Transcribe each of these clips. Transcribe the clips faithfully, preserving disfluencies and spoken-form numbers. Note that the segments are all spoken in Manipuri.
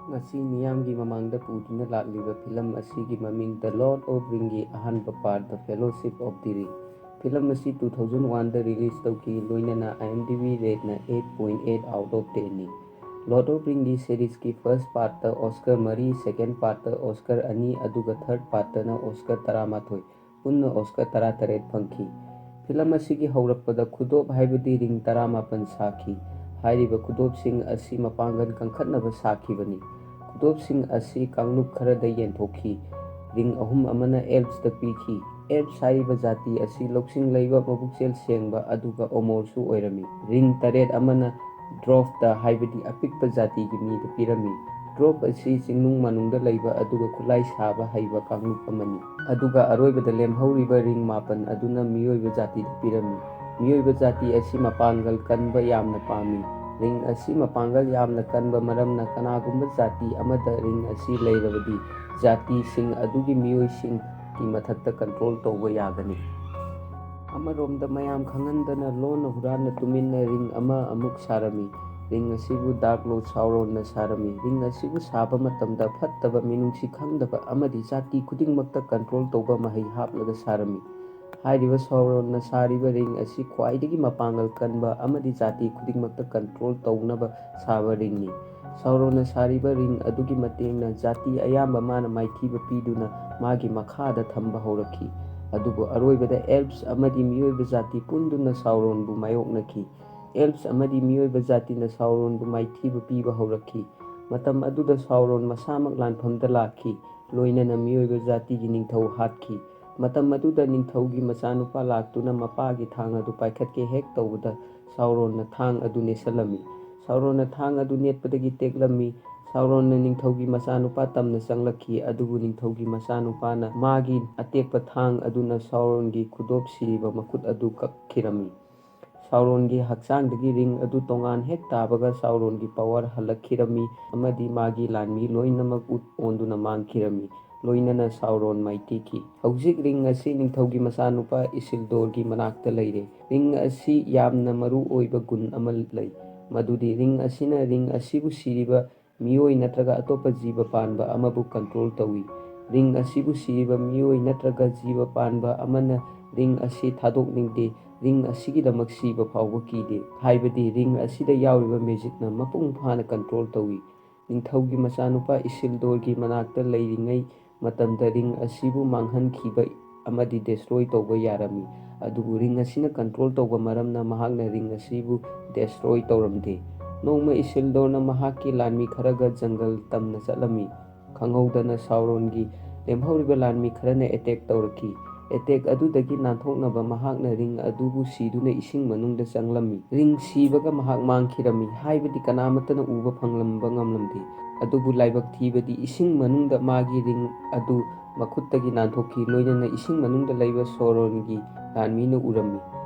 ꯉꯁꯤ ꯃꯤꯌꯥꯝꯒꯤ ꯃꯃꯥꯡꯗ ꯄꯨꯗꯨꯅ ꯂꯥꯛꯂꯤꯕ ꯐꯤꯂꯝ ꯑꯁꯤꯒꯤ ꯃꯃꯤꯡ The Lord of Ringꯒꯤ ꯑꯍꯥꯟꯕ part The Fellowship of the Ring꯫ Film ꯑꯁꯤ two thousand oneꯗ release ꯇꯧꯈꯤ, ꯂꯣꯏꯅꯅ IMDb rateꯅ eight point eight out of tenꯅꯤ꯫ Lord of Ringꯒꯤ seriesꯀꯤ first partꯇ Oscar ꯃꯔꯤ, second partꯇ Oscar ꯑꯅꯤ, ꯑꯗꯨꯒ third partꯇꯅ Oscar ꯇꯔꯥꯃꯥꯊꯣꯏ, ꯄꯨꯟꯅ Oscar ꯇꯔꯥꯇꯔꯦꯠ ꯐꯪꯈꯤ꯫ ꯐꯤꯂꯝ ꯑꯁꯤꯒꯤ ꯍꯧꯔꯛꯄꯗ ꯈꯨꯗꯣꯞ ꯍꯥꯏꯕꯗꯤ ring ꯇꯔꯥꯃꯥꯄꯟ ꯁꯥꯈꯤ꯫ ꯍꯥꯏꯔꯤꯕ ꯈꯨꯗꯣꯞꯁꯤꯡ ꯑꯁꯤ ꯃꯄꯥꯡꯒꯜ ꯀꯟꯈꯠꯅꯕ ꯁꯥꯈꯤꯕꯅꯤ꯫ ꯈꯨꯗꯣꯞꯁꯤꯡ ꯑꯁꯤ ꯀꯥꯡꯂꯨꯞ ꯈꯔꯗ ꯌꯦꯟꯊꯣꯛꯈꯤ꯫ Ring ꯑꯍꯨꯝ ꯑꯃꯅ elfsꯇ ꯄꯤꯈꯤ꯫ Elves ꯍꯥꯏꯔꯤꯕ ꯖꯥꯇꯤ ꯑꯁꯤ ꯂꯧꯁꯤꯡ ꯂꯩꯕ, ꯃꯕꯨꯛꯆꯦꯜ ꯁꯦꯡꯕ, ꯑꯗꯨꯒ ꯑꯃꯣꯔꯁꯨ ꯑꯣꯏꯔꯝꯃꯤ꯫ Ring ꯇꯔꯦꯠ ꯑꯃꯅ dwarfꯇ, ꯍꯥꯏꯕꯗꯤ ꯑꯄꯤꯛꯄ ꯖꯥꯇꯤꯒꯤ ꯃꯤꯗ ꯄꯤꯔꯝꯃꯤ꯫ Dwarf ꯑꯁꯤ ꯆꯤꯡꯅꯨꯡ ꯃꯥꯅꯨꯡꯗ ꯂꯩꯕ ꯑꯗꯨꯒ ꯈꯨꯠꯂꯥꯏ ꯁꯥꯕ ꯍꯩꯕ ꯀꯥꯡꯂꯨꯞ ꯑꯃꯅꯤ꯫ ꯑꯗꯨꯒ ꯑꯔꯣꯏꯕꯗ ꯂꯦꯝꯍꯧꯔꯤꯕ ring ꯃꯥꯄꯟ ꯑꯗꯨꯅ ꯃꯤꯑꯣꯏꯕ ꯖꯥꯇꯤꯗ ꯄꯤꯔꯝꯃꯤ꯫ ꯃꯤꯑꯣꯏꯕ ꯖꯥꯇꯤ ꯑꯁꯤ ꯃꯄꯥꯡꯒꯜ ꯀꯟꯕ ꯌꯥꯝꯅ ꯄꯥꯝꯃꯤ꯫ Ring ꯑꯁꯤ ꯃꯄꯥꯡꯒꯜ ꯌꯥꯝꯅ ꯀꯟꯕ ꯃꯔꯝꯅ ꯀꯅꯥꯒꯨꯝꯕ ꯖꯥꯇꯤ ꯑꯃꯗ ring ꯑꯁꯤ ꯂꯩꯔꯕꯗꯤ ꯖꯥꯇꯤꯁꯤꯡ ꯑꯗꯨꯒꯤ ꯃꯤꯑꯣꯏꯁꯤꯡꯒꯤ ꯃꯊꯛꯇ control ꯇꯧꯕ ꯌꯥꯒꯅꯤ꯫ ꯑꯃꯔꯣꯝꯗ ꯃꯌꯥꯝ ꯈꯪꯍꯟꯗꯅ ꯂꯣꯟꯅ ꯍꯨꯔꯥꯟꯅ ꯇꯨꯃꯤꯟꯅ ring ꯑꯃ ꯑꯃꯨꯛ ꯁꯥꯔꯝꯃꯤ꯫ Ring ꯑꯁꯤꯕꯨ Dark Lord Sauronꯅ ꯁꯥꯔꯝꯃꯤ꯫ Ring ꯑꯁꯤꯕꯨ ꯁꯥꯕ ꯃꯇꯝꯗ ꯐꯠꯇꯕ, ꯃꯤꯅꯨꯡꯁꯤ ꯈꯪꯗꯕ ꯑꯃꯗꯤ ꯖꯥꯇꯤ ꯈꯨꯗꯤꯡꯃꯛꯇ control ꯇꯧꯕ ꯃꯍꯩ ꯍꯥꯞꯂꯒ ꯁꯥꯔꯝꯃꯤ꯫ ꯍꯥꯏꯔꯤꯕ Sauronꯅ ꯁꯥꯔꯤꯕ ring ꯑꯁꯤ ꯈ꯭ꯋꯥꯏꯗꯒꯤ ꯃꯄꯥꯡꯒꯜ ꯀꯟꯕ ꯑꯃꯗꯤ ꯖꯥꯇꯤ ꯈꯨꯗꯤꯡꯃꯛꯇ control ꯇꯧꯅꯕ ꯁꯥꯕ ringꯅꯤ꯫ Sauronꯅ ꯁꯥꯔꯤꯕ ring ꯑꯗꯨꯒꯤ ꯃꯇꯦꯡꯅ ꯖꯥꯇꯤ ꯑꯌꯥꯝꯕ ꯃꯥꯅ ꯃꯥꯏꯊꯤꯕ ꯄꯤꯗꯨꯅ ꯃꯥꯒꯤ ꯃꯈꯥꯗ ꯊꯝꯕ ꯍꯧꯔꯛꯈꯤ꯫ ꯑꯗꯨꯕꯨ ꯑꯔꯣꯏꯕꯗ elves ꯑꯃꯗꯤ ꯃꯤꯑꯣꯏꯕ ꯖꯥꯇꯤ ꯄꯨꯟꯗꯨꯅ Sauronꯕꯨ ꯃꯥꯌꯣꯛꯅꯈꯤ꯫ Elves ꯑꯃꯗꯤ ꯃꯤꯑꯣꯏꯕ ꯖꯥꯇꯤꯅ Sauronꯕꯨ ꯃꯥꯏꯊꯤꯕ ꯄꯤꯕ ꯍꯧꯔꯛꯈꯤ꯫ ꯃꯇꯝ ꯑꯗꯨꯗ Sauron ꯃꯁꯥꯃꯛ ꯂꯥꯟꯐꯝꯗ ꯂꯥꯛꯈꯤ, ꯂꯣꯏꯅꯅ ꯃꯤꯑꯣꯏꯕ ꯖꯥꯇꯤꯒꯤ ꯅꯤꯡꯊꯧ ꯍꯥꯠꯈꯤ꯫ ꯃꯇꯝ ꯑꯗꯨꯗ ꯅꯤꯡꯊꯧꯒꯤ ꯃꯆꯥꯅꯨꯄꯥ ꯂꯥꯛꯇꯨꯅ ꯃꯄꯥꯒꯤ ꯊꯥꯡ ꯑꯗꯨ ꯄꯥꯏꯈꯠꯀꯦ ꯍꯦꯛ ꯇꯧꯕꯗ Sauronꯅ ꯊꯥꯡ ꯑꯗꯨ ꯅꯦꯠꯁꯜꯂꯝꯃꯤ꯫ Sauronꯅ ꯊꯥꯡ ꯑꯗꯨ ꯅꯦꯠꯄꯗꯒꯤ ꯇꯦꯛꯂꯝꯃꯤ꯫ Sauronꯅ ꯅꯤꯡꯊꯧꯒꯤ ꯃꯆꯥꯅꯨꯄꯥ ꯇꯝꯅ ꯆꯪꯂꯛꯈꯤ, ꯑꯗꯨꯕꯨ ꯅꯤꯡꯊꯧꯒꯤ ꯃꯆꯥꯅꯨꯄꯥꯅ ꯃꯥꯒꯤ ꯑꯇꯦꯛꯄ ꯊꯥꯡ ꯑꯗꯨꯅ Sauronꯒꯤ ꯈꯨꯗꯣꯞ ꯁꯤꯔꯤꯕ ꯃꯈꯨꯠ ꯑꯗꯨ ꯀꯛꯈꯤꯔꯝꯃꯤ꯫ Sauronꯒꯤ ꯍꯛꯆꯥꯡꯗꯒꯤ ring ꯑꯗꯨ ꯇꯣꯉꯥꯟ ꯍꯦꯛ ꯇꯥꯕꯒ Sauronꯒꯤ power ꯍꯜꯂꯛꯈꯤꯔꯝꯃꯤ ꯑꯃꯗꯤ ꯃꯥꯒꯤ ꯂꯥꯟꯃꯤ ꯂꯣꯏꯅꯃꯛ ꯎꯠ ꯑꯣꯟꯗꯨꯅ ꯃꯥꯡꯈꯤꯔꯝꯃꯤ꯫ ꯂꯣꯏꯅꯅ Sauron ꯃꯥꯏꯊꯤꯈꯤ꯫ ꯍꯧꯖꯤꯛ ring ꯑꯁꯤ ꯅꯤꯡꯊꯧꯒꯤ ꯃꯆꯥꯅꯨꯄꯥ Isildurꯒꯤ ꯃꯅꯥꯛꯇ ꯂꯩꯔꯦ꯫ Ring ꯑꯁꯤ ꯌꯥꯝꯅ ꯃꯔꯨ ꯑꯣꯏꯕ ꯒꯨꯟ ꯑꯃ ꯂꯩ, ꯃꯗꯨꯗꯤ ring ꯑꯁꯤꯅ ring ꯑꯁꯤꯕꯨ ꯁꯤꯔꯤꯕ ꯃꯤꯑꯣꯏ ꯅꯠꯇ꯭ꯔꯒ ꯑꯇꯣꯞꯄ ꯖꯤꯕ ꯄꯥꯟꯕ ꯑꯃꯕꯨ ꯀꯟꯇ꯭ꯔꯣꯜ ꯇꯧꯏ꯫ ꯔꯤꯡ ꯑꯁꯤꯕꯨ ꯁꯤꯔꯤꯕ ꯃꯤꯑꯣꯏ ꯅꯠꯇ꯭ꯔꯒ ꯖꯤꯕ ꯄꯥꯟꯕ ꯑꯃꯅ ꯔꯤꯡ ꯑꯁꯤ ꯊꯥꯗꯣꯛꯅꯤꯡꯗꯦ꯫ ꯔꯤꯡ ꯑꯁꯤꯒꯤꯗꯃꯛ ꯁꯤꯕ ꯐꯥꯎꯕ ꯀꯤꯗꯦ, ꯍꯥꯏꯕꯗꯤ ꯔꯤꯡ ꯑꯁꯤꯗ ꯌꯥꯎꯔꯤꯕ ꯃꯦꯖꯤꯛꯅ ꯃꯄꯨꯡ ꯐꯥꯅ ꯀꯟꯇ꯭ꯔꯣꯜ ꯇꯧꯏ꯫ ꯅꯤꯡꯊꯧꯒꯤ ꯃꯆꯥꯅꯨꯄꯥ ꯏꯁꯤꯜꯗꯣꯔꯒꯤ ꯃꯅꯥꯛꯇ ꯂꯩꯔꯤꯉꯩ ꯃꯇꯝꯗ ꯔꯤꯡ ꯑꯁꯤꯕꯨ ꯃꯥꯡꯍꯟꯈꯤꯕ ꯑꯃꯗꯤ ꯗꯦꯁꯇ꯭ꯔꯣꯏ ꯇꯧꯕ ꯌꯥꯔꯝꯃꯤ꯫ ꯑꯗꯨꯕꯨ ꯔꯤꯡ ꯑꯁꯤꯅ ꯀꯟꯇ꯭ꯔꯣꯜ ꯇꯧꯕ ꯃꯔꯝꯅ ꯃꯍꯥꯛꯅ ꯔꯤꯡ ꯑꯁꯤꯕꯨ ꯗꯦꯁꯇ꯭ꯔꯣꯏ ꯇꯧꯔꯝꯗꯦ꯫ ꯅꯣꯡꯃ ꯏꯁꯤꯜꯗꯣꯔꯅ ꯃꯍꯥꯛꯀꯤ ꯂꯥꯟꯃꯤ ꯈꯔꯒ ꯖꯪꯒꯜ ꯇꯝꯅ ꯆꯠꯂꯝꯃꯤ꯫ ꯈꯪꯍꯧꯗꯅ ꯁꯥꯎꯔꯣꯟꯒꯤ ꯂꯦꯝꯍꯧꯔꯤꯕ ꯂꯥꯟꯃꯤ ꯈꯔꯅ ꯑꯦꯇꯦꯛ ꯇꯧꯔꯛꯈꯤ꯫ ꯑꯦꯇꯦꯛ ꯑꯗꯨꯗꯒꯤ ꯅꯥꯟꯊꯣꯛꯅꯕ ꯃꯍꯥꯛꯅ ꯔꯤꯡ ꯑꯗꯨꯕꯨ ꯁꯤꯗꯨꯅ ꯏꯁꯤꯡ ꯃꯅꯨꯡꯗ ꯆꯪꯂꯝꯃꯤ꯫ ꯔꯤꯡ ꯁꯤꯕꯒ ꯃꯍꯥꯛ ꯃꯥꯡꯈꯤꯔꯝꯃꯤ, ꯍꯥꯏꯕꯗꯤ ꯀꯅꯥꯃꯠꯇꯅ ꯎꯕ ꯐꯪꯂꯝꯕ ꯉꯝꯂꯝꯗꯦ꯫ ꯑꯗꯨꯕꯨ ꯂꯥꯏꯕꯛ ꯊꯤꯕꯗꯤ ꯏꯁꯤꯡ ꯃꯅꯨꯡꯗ ꯃꯥꯒꯤ ꯔꯤꯡ ꯑꯗꯨ ꯃꯈꯨꯠꯇꯒꯤ ꯅꯥꯟꯊꯣꯛꯈꯤ, ꯂꯣꯏꯅꯅ ꯏꯁꯤꯡ ꯃꯅꯨꯡꯗ ꯂꯩꯕ ꯁꯣꯔꯣꯟꯒꯤ ꯂꯥꯟꯃꯤꯅ ꯎꯔꯝꯃꯤ,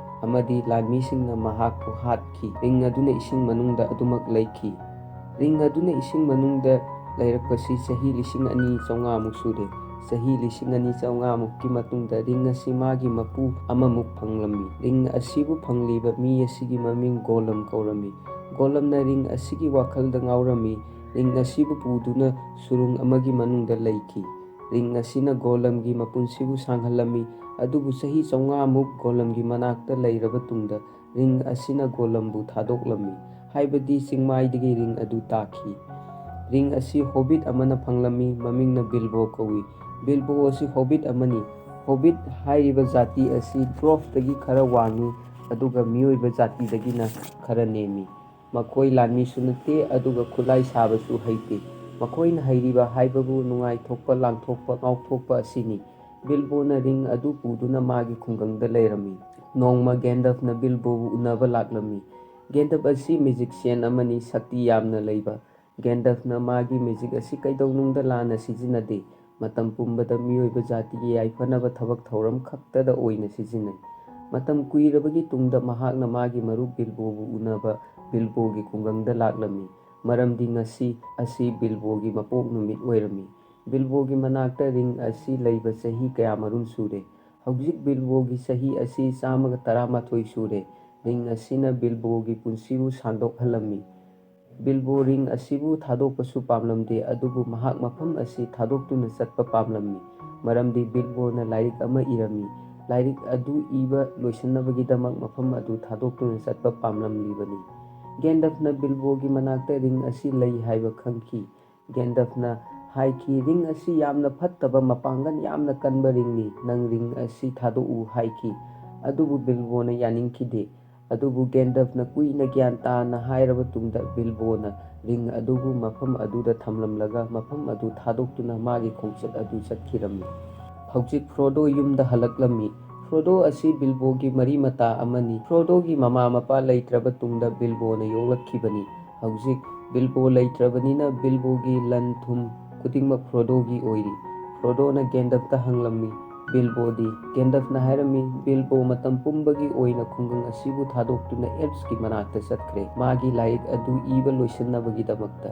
ꯑꯃꯗꯤ ꯂꯥꯟꯃꯤꯁꯤꯡꯅ ꯃꯍꯥꯛꯄꯨ ꯍꯥꯠꯈꯤ꯫ ꯔꯤꯡ ꯑꯗꯨꯅ ꯏꯁꯤꯡ ꯃꯅꯨꯡꯗ ꯑꯗꯨꯃꯛ ꯂꯩꯈꯤ꯫ ꯔꯤꯡ ꯑꯗꯨꯅ ꯏꯁꯤꯡ ꯃꯅꯨꯡꯗ ꯂꯩꯔꯛꯄꯁꯤ ꯆꯍꯤ ꯂꯤꯁꯤꯡ ꯑꯅꯤ ꯆꯥꯝꯃꯉꯥꯃꯨꯛ ꯁꯨꯔꯦ꯫ ꯆꯍꯤ ꯂꯤꯁꯤꯡ ꯑꯅꯤ ꯆꯥꯝꯃꯉꯥꯃꯨꯛꯀꯤ ꯃꯇꯨꯡꯗ ꯔꯤꯡ ꯑꯁꯤ ꯃꯥꯒꯤ ꯃꯄꯨ ꯑꯃꯃꯨꯛ ꯐꯪꯂꯝꯃꯤ꯫ ꯔꯤꯡ ꯑꯁꯤꯕꯨ ꯐꯪꯂꯤꯕ ꯃꯤ ꯑꯁꯤꯒꯤ ꯃꯃꯤꯡ ꯒꯣꯂꯝ ꯀꯧꯔꯝꯃꯤ꯫ ꯒꯣꯂꯝꯅ ꯔꯤꯡ ꯑꯁꯤꯒꯤ ꯋꯥꯈꯜꯗ ꯉꯥꯎꯔꯝꯃꯤ꯫ ꯔꯤꯡ ꯑꯁꯤꯕꯨ ꯄꯨꯗꯨꯅ ꯁꯨꯔꯨꯡ ꯑꯃꯒꯤ ꯃꯅꯨꯡꯗ ꯂꯩꯈꯤ꯫ ꯔꯤꯡ ꯑꯁꯤꯅ ꯒꯣꯂꯝꯒꯤ ꯃꯄꯨꯟꯁꯤꯕꯨ ꯁꯥꯡꯍꯜꯂꯝꯃꯤ꯫ ꯑꯗꯨꯕꯨ ꯆꯍꯤ ꯆꯥꯝꯃꯉꯥꯃꯨꯛ ꯒꯣꯂꯝꯒꯤ ꯃꯅꯥꯛꯇ ꯂꯩꯔꯕ ꯇꯨꯡꯗ, ꯔꯤꯡ ꯑꯁꯤꯅ ꯒꯣꯂꯝꯕꯨ ꯊꯥꯗꯣꯛꯂꯝꯃꯤ, ꯍꯥꯏꯕꯗꯤ ꯆꯤꯡꯃꯥꯏꯗꯒꯤ ꯔꯤꯡ ꯑꯗꯨ ꯇꯥꯈꯤ꯫ ꯔꯤꯡ ꯑꯁꯤ ꯍꯣꯕꯤꯠ ꯑꯃꯅ ꯐꯪꯂꯝꯃꯤ, ꯃꯃꯤꯡꯅ ꯕꯤꯜꯕꯣ ꯀꯧꯏ꯫ ꯕꯤꯜꯕꯣ ꯑꯁꯤ ꯍꯣꯕꯤꯠ ꯑꯃꯅꯤ꯫ ꯍꯣꯕꯤꯠ ꯍꯥꯏꯔꯤꯕ ꯖꯥꯇꯤ ꯑꯁꯤ ꯗ꯭ꯋꯥꯔꯐꯇꯒꯤ ꯈꯔ ꯋꯥꯡꯏ, ꯑꯗꯨꯒ ꯃꯤꯑꯣꯏꯕ ꯖꯥꯇꯤꯗꯒꯤꯅ ꯈꯔ ꯅꯦꯝꯃꯤ꯫ ꯃꯈꯣꯏ ꯂꯥꯟꯃꯤꯁꯨ ꯅꯠꯇꯦ, ꯑꯗꯨꯒ ꯈꯨꯠꯂꯥꯏ ꯁꯥꯕꯁꯨ ꯍꯩꯇꯦ꯫ ꯃꯈꯣꯏꯅ ꯍꯩꯔꯤꯕ ꯍꯥꯏꯕꯕꯨ ꯅꯨꯡꯉꯥꯏꯊꯣꯛꯄ, ꯂꯥꯡꯊꯣꯛꯄ, ꯉꯥꯎꯊꯣꯛꯄ ꯑꯁꯤꯅꯤ꯫ ꯕꯤꯜꯕꯣꯅ ꯔꯤꯡ ꯑꯗꯨ ꯄꯨꯗꯨꯅ ꯃꯥꯒꯤ ꯈꯨꯡꯒꯪꯗ ꯂꯩꯔꯝꯃꯤ꯫ ꯅꯣꯡꯃ ꯒꯦꯟꯗꯜꯐꯅ ꯕꯤꯜꯕꯣꯕꯨ ꯎꯅꯕ ꯂꯥꯛꯂꯝꯃꯤ꯫ ꯒꯦꯟꯗꯜꯐ ꯑꯁꯤ ꯃꯦꯖꯤꯛꯁꯤꯌꯟ ꯑꯃꯅꯤ, ꯁꯛꯇꯤ ꯌꯥꯝꯅ ꯂꯩꯕ꯫ ꯒꯦꯟꯗꯜꯐꯅ ꯃꯥꯒꯤ ꯃꯦꯖꯤꯛ ꯑꯁꯤ ꯀꯩꯗꯧꯅꯨꯡꯗ ꯂꯥꯟꯅ ꯁꯤꯖꯤꯟꯅꯗꯦ꯫ ꯃꯇꯝ ꯄꯨꯝꯕꯗ ꯃꯤꯑꯣꯏꯕ ꯖꯥꯇꯤꯒꯤ ꯌꯥꯏꯐꯅꯕ ꯊꯕꯛ ꯊꯧꯔꯝ ꯈꯛꯇꯗ ꯑꯣꯏꯅ ꯁꯤꯖꯤꯟꯅꯩ꯫ ꯃꯇꯝ ꯀꯨꯏꯔꯕꯒꯤ ꯇꯨꯡꯗ ꯃꯍꯥꯛꯅ ꯃꯥꯒꯤ ꯃꯔꯨꯞ ꯕꯤꯜꯕꯣꯕꯨ ꯎꯅꯕ ꯕꯤꯜꯕꯣꯒꯤ ꯈꯨꯡꯒꯪꯗ ꯂꯥꯛꯂꯝꯃꯤ, ꯃꯔꯝꯗꯤ ꯉꯁꯤ ꯑꯁꯤ ꯕꯤꯜꯕꯣꯒꯤ ꯃꯄꯣꯛ ꯅꯨꯃꯤꯠ ꯑꯣꯏꯔꯝꯃꯤ꯫ ꯕꯤꯜꯕꯣꯒꯤ ꯃꯅꯥꯛꯇ ꯔꯤꯡ ꯑꯁꯤ ꯂꯩꯕ ꯆꯍꯤ ꯀꯌꯥꯃꯔꯨꯝ ꯁꯨꯔꯦ꯫ ꯍꯧꯖꯤꯛ ꯕꯤꯜꯕꯣꯒꯤ ꯆꯍꯤ ꯑꯁꯤ ꯆꯥꯝꯃꯒ ꯇꯔꯥꯃꯥꯊꯣꯏ ꯁꯨꯔꯦ꯫ ꯔꯤꯡ ꯑꯁꯤꯅ ꯕꯤꯜꯕꯣꯒꯤ ꯄꯨꯟꯁꯤꯕꯨ ꯁꯥꯡꯗꯣꯛꯍꯜꯂꯝꯃꯤ꯫ ꯕꯤꯜꯕꯣ ring ꯑꯁꯤꯕꯨ ꯊꯥꯗꯣꯛꯄꯁꯨ ꯄꯥꯝꯂꯝꯗꯦ, ꯑꯗꯨꯕꯨ ꯃꯍꯥꯛ ꯃꯐꯝ ꯑꯁꯤ ꯊꯥꯗꯣꯛꯇꯨꯅ ꯆꯠꯄ ꯄꯥꯝꯂꯝꯃꯤ, ꯃꯔꯝꯗꯤ ꯕꯤꯜꯕꯣꯅ ꯂꯥꯏꯔꯤꯛ ꯑꯃ ꯏꯔꯝꯃꯤ꯫ ꯂꯥꯏꯔꯤꯛ ꯑꯗꯨ ꯏꯕ ꯂꯣꯏꯁꯤꯟꯅꯕꯒꯤꯗꯃꯛ ꯃꯐꯝ ꯑꯗꯨ ꯊꯥꯗꯣꯛꯇꯨꯅ ꯆꯠꯄ ꯄꯥꯝꯂꯝꯂꯤꯕꯅꯤ꯫ ꯒꯦꯟꯗꯐꯅ ꯕꯤꯜꯕꯣꯒꯤ ꯃꯅꯥꯛꯇ ring ꯑꯁꯤ ꯂꯩ ꯍꯥꯏꯕ ꯈꯪꯈꯤ꯫ ꯒꯦꯟꯗꯐꯅ ꯍꯥꯏꯈꯤ, "Ring ꯑꯁꯤ ꯌꯥꯝꯅ ꯐꯠꯇꯕ, ꯃꯄꯥꯡꯒꯜ ꯌꯥꯝꯅ ꯀꯟꯕ ringꯅꯤ, ꯅꯪ ring ꯑꯁꯤ ꯊꯥꯗꯣꯛꯎ" ꯍꯥꯏꯈꯤ꯫ ꯑꯗꯨꯕꯨ ꯕꯤꯜꯕꯣꯅ ꯌꯥꯅꯤꯡꯈꯤꯗꯦ꯫ ꯑꯗꯨꯕꯨ ꯒꯦꯟꯗꯐꯅ ꯀꯨꯏꯅ ꯒ꯭ꯌꯥꯟ ꯇꯥꯅ ꯍꯥꯏꯔꯕ ꯇꯨꯡꯗ ꯕꯤꯜꯕꯣꯅ ring ꯑꯗꯨꯕꯨ ꯃꯐꯝ ꯑꯗꯨꯗ ꯊꯝꯂꯝꯂꯒ ꯃꯐꯝ ꯑꯗꯨ ꯊꯥꯗꯣꯛꯇꯨꯅ ꯃꯥꯒꯤ ꯈꯣꯡꯆꯠ ꯑꯗꯨ ꯆꯠꯈꯤꯔꯝꯃꯤ꯫ ꯍꯧꯖꯤꯛ ꯐ꯭ꯔꯣꯗꯣ ꯌꯨꯝꯗ ꯍꯜꯂꯛꯂꯝꯃꯤ꯫ ꯐ꯭ꯔꯣꯗꯣ ꯑꯁꯤ ꯕꯤꯜꯕꯣꯒꯤ ꯃꯔꯤ ꯃꯇꯥ ꯑꯃꯅꯤ꯫ ꯐ꯭ꯔꯣꯗꯣꯒꯤ ꯃꯃꯥ ꯃꯄꯥ ꯂꯩꯇ꯭ꯔꯕ ꯇꯨꯡꯗ ꯕꯤꯜꯕꯣꯅ ꯌꯣꯛꯂꯛꯈꯤꯕꯅꯤ꯫ ꯍꯧꯖꯤꯛ ꯕꯤꯜꯕꯣ ꯂꯩꯇ꯭ꯔꯕꯅꯤꯅ ꯕꯤꯜꯕꯣꯒꯤ ꯂꯟ ꯊꯨꯝ ꯈꯨꯗꯤꯡꯃꯛ ꯐ꯭ꯔꯣꯗꯣꯒꯤ ꯑꯣꯏꯔꯤ꯫ ꯐ꯭ꯔꯣꯗꯣꯅ ꯒꯦꯟꯗꯐꯇ ꯍꯪꯂꯝꯃꯤ꯫ ꯕꯤꯜꯕꯣꯗꯤ? ꯒꯦꯟꯗꯐꯅ ꯍꯥꯏꯔꯝꯃꯤ, "ꯕꯤꯜꯕꯣ ꯃꯇꯝ ꯄꯨꯝꯕꯒꯤ ꯑꯣꯏꯅ ꯈꯨꯡꯒꯪ ꯑꯁꯤꯕꯨ ꯊꯥꯗꯣꯛꯇꯨꯅ ꯑꯦꯜꯐꯁꯀꯤ ꯃꯅꯥꯛꯇ ꯆꯠꯈ꯭ꯔꯦ꯫ ꯃꯥꯒꯤ ꯂꯥꯏꯔꯤꯛ ꯑꯗꯨ ꯏꯕ ꯂꯣꯏꯁꯤꯟꯅꯕꯒꯤꯗꯃꯛꯇ"꯫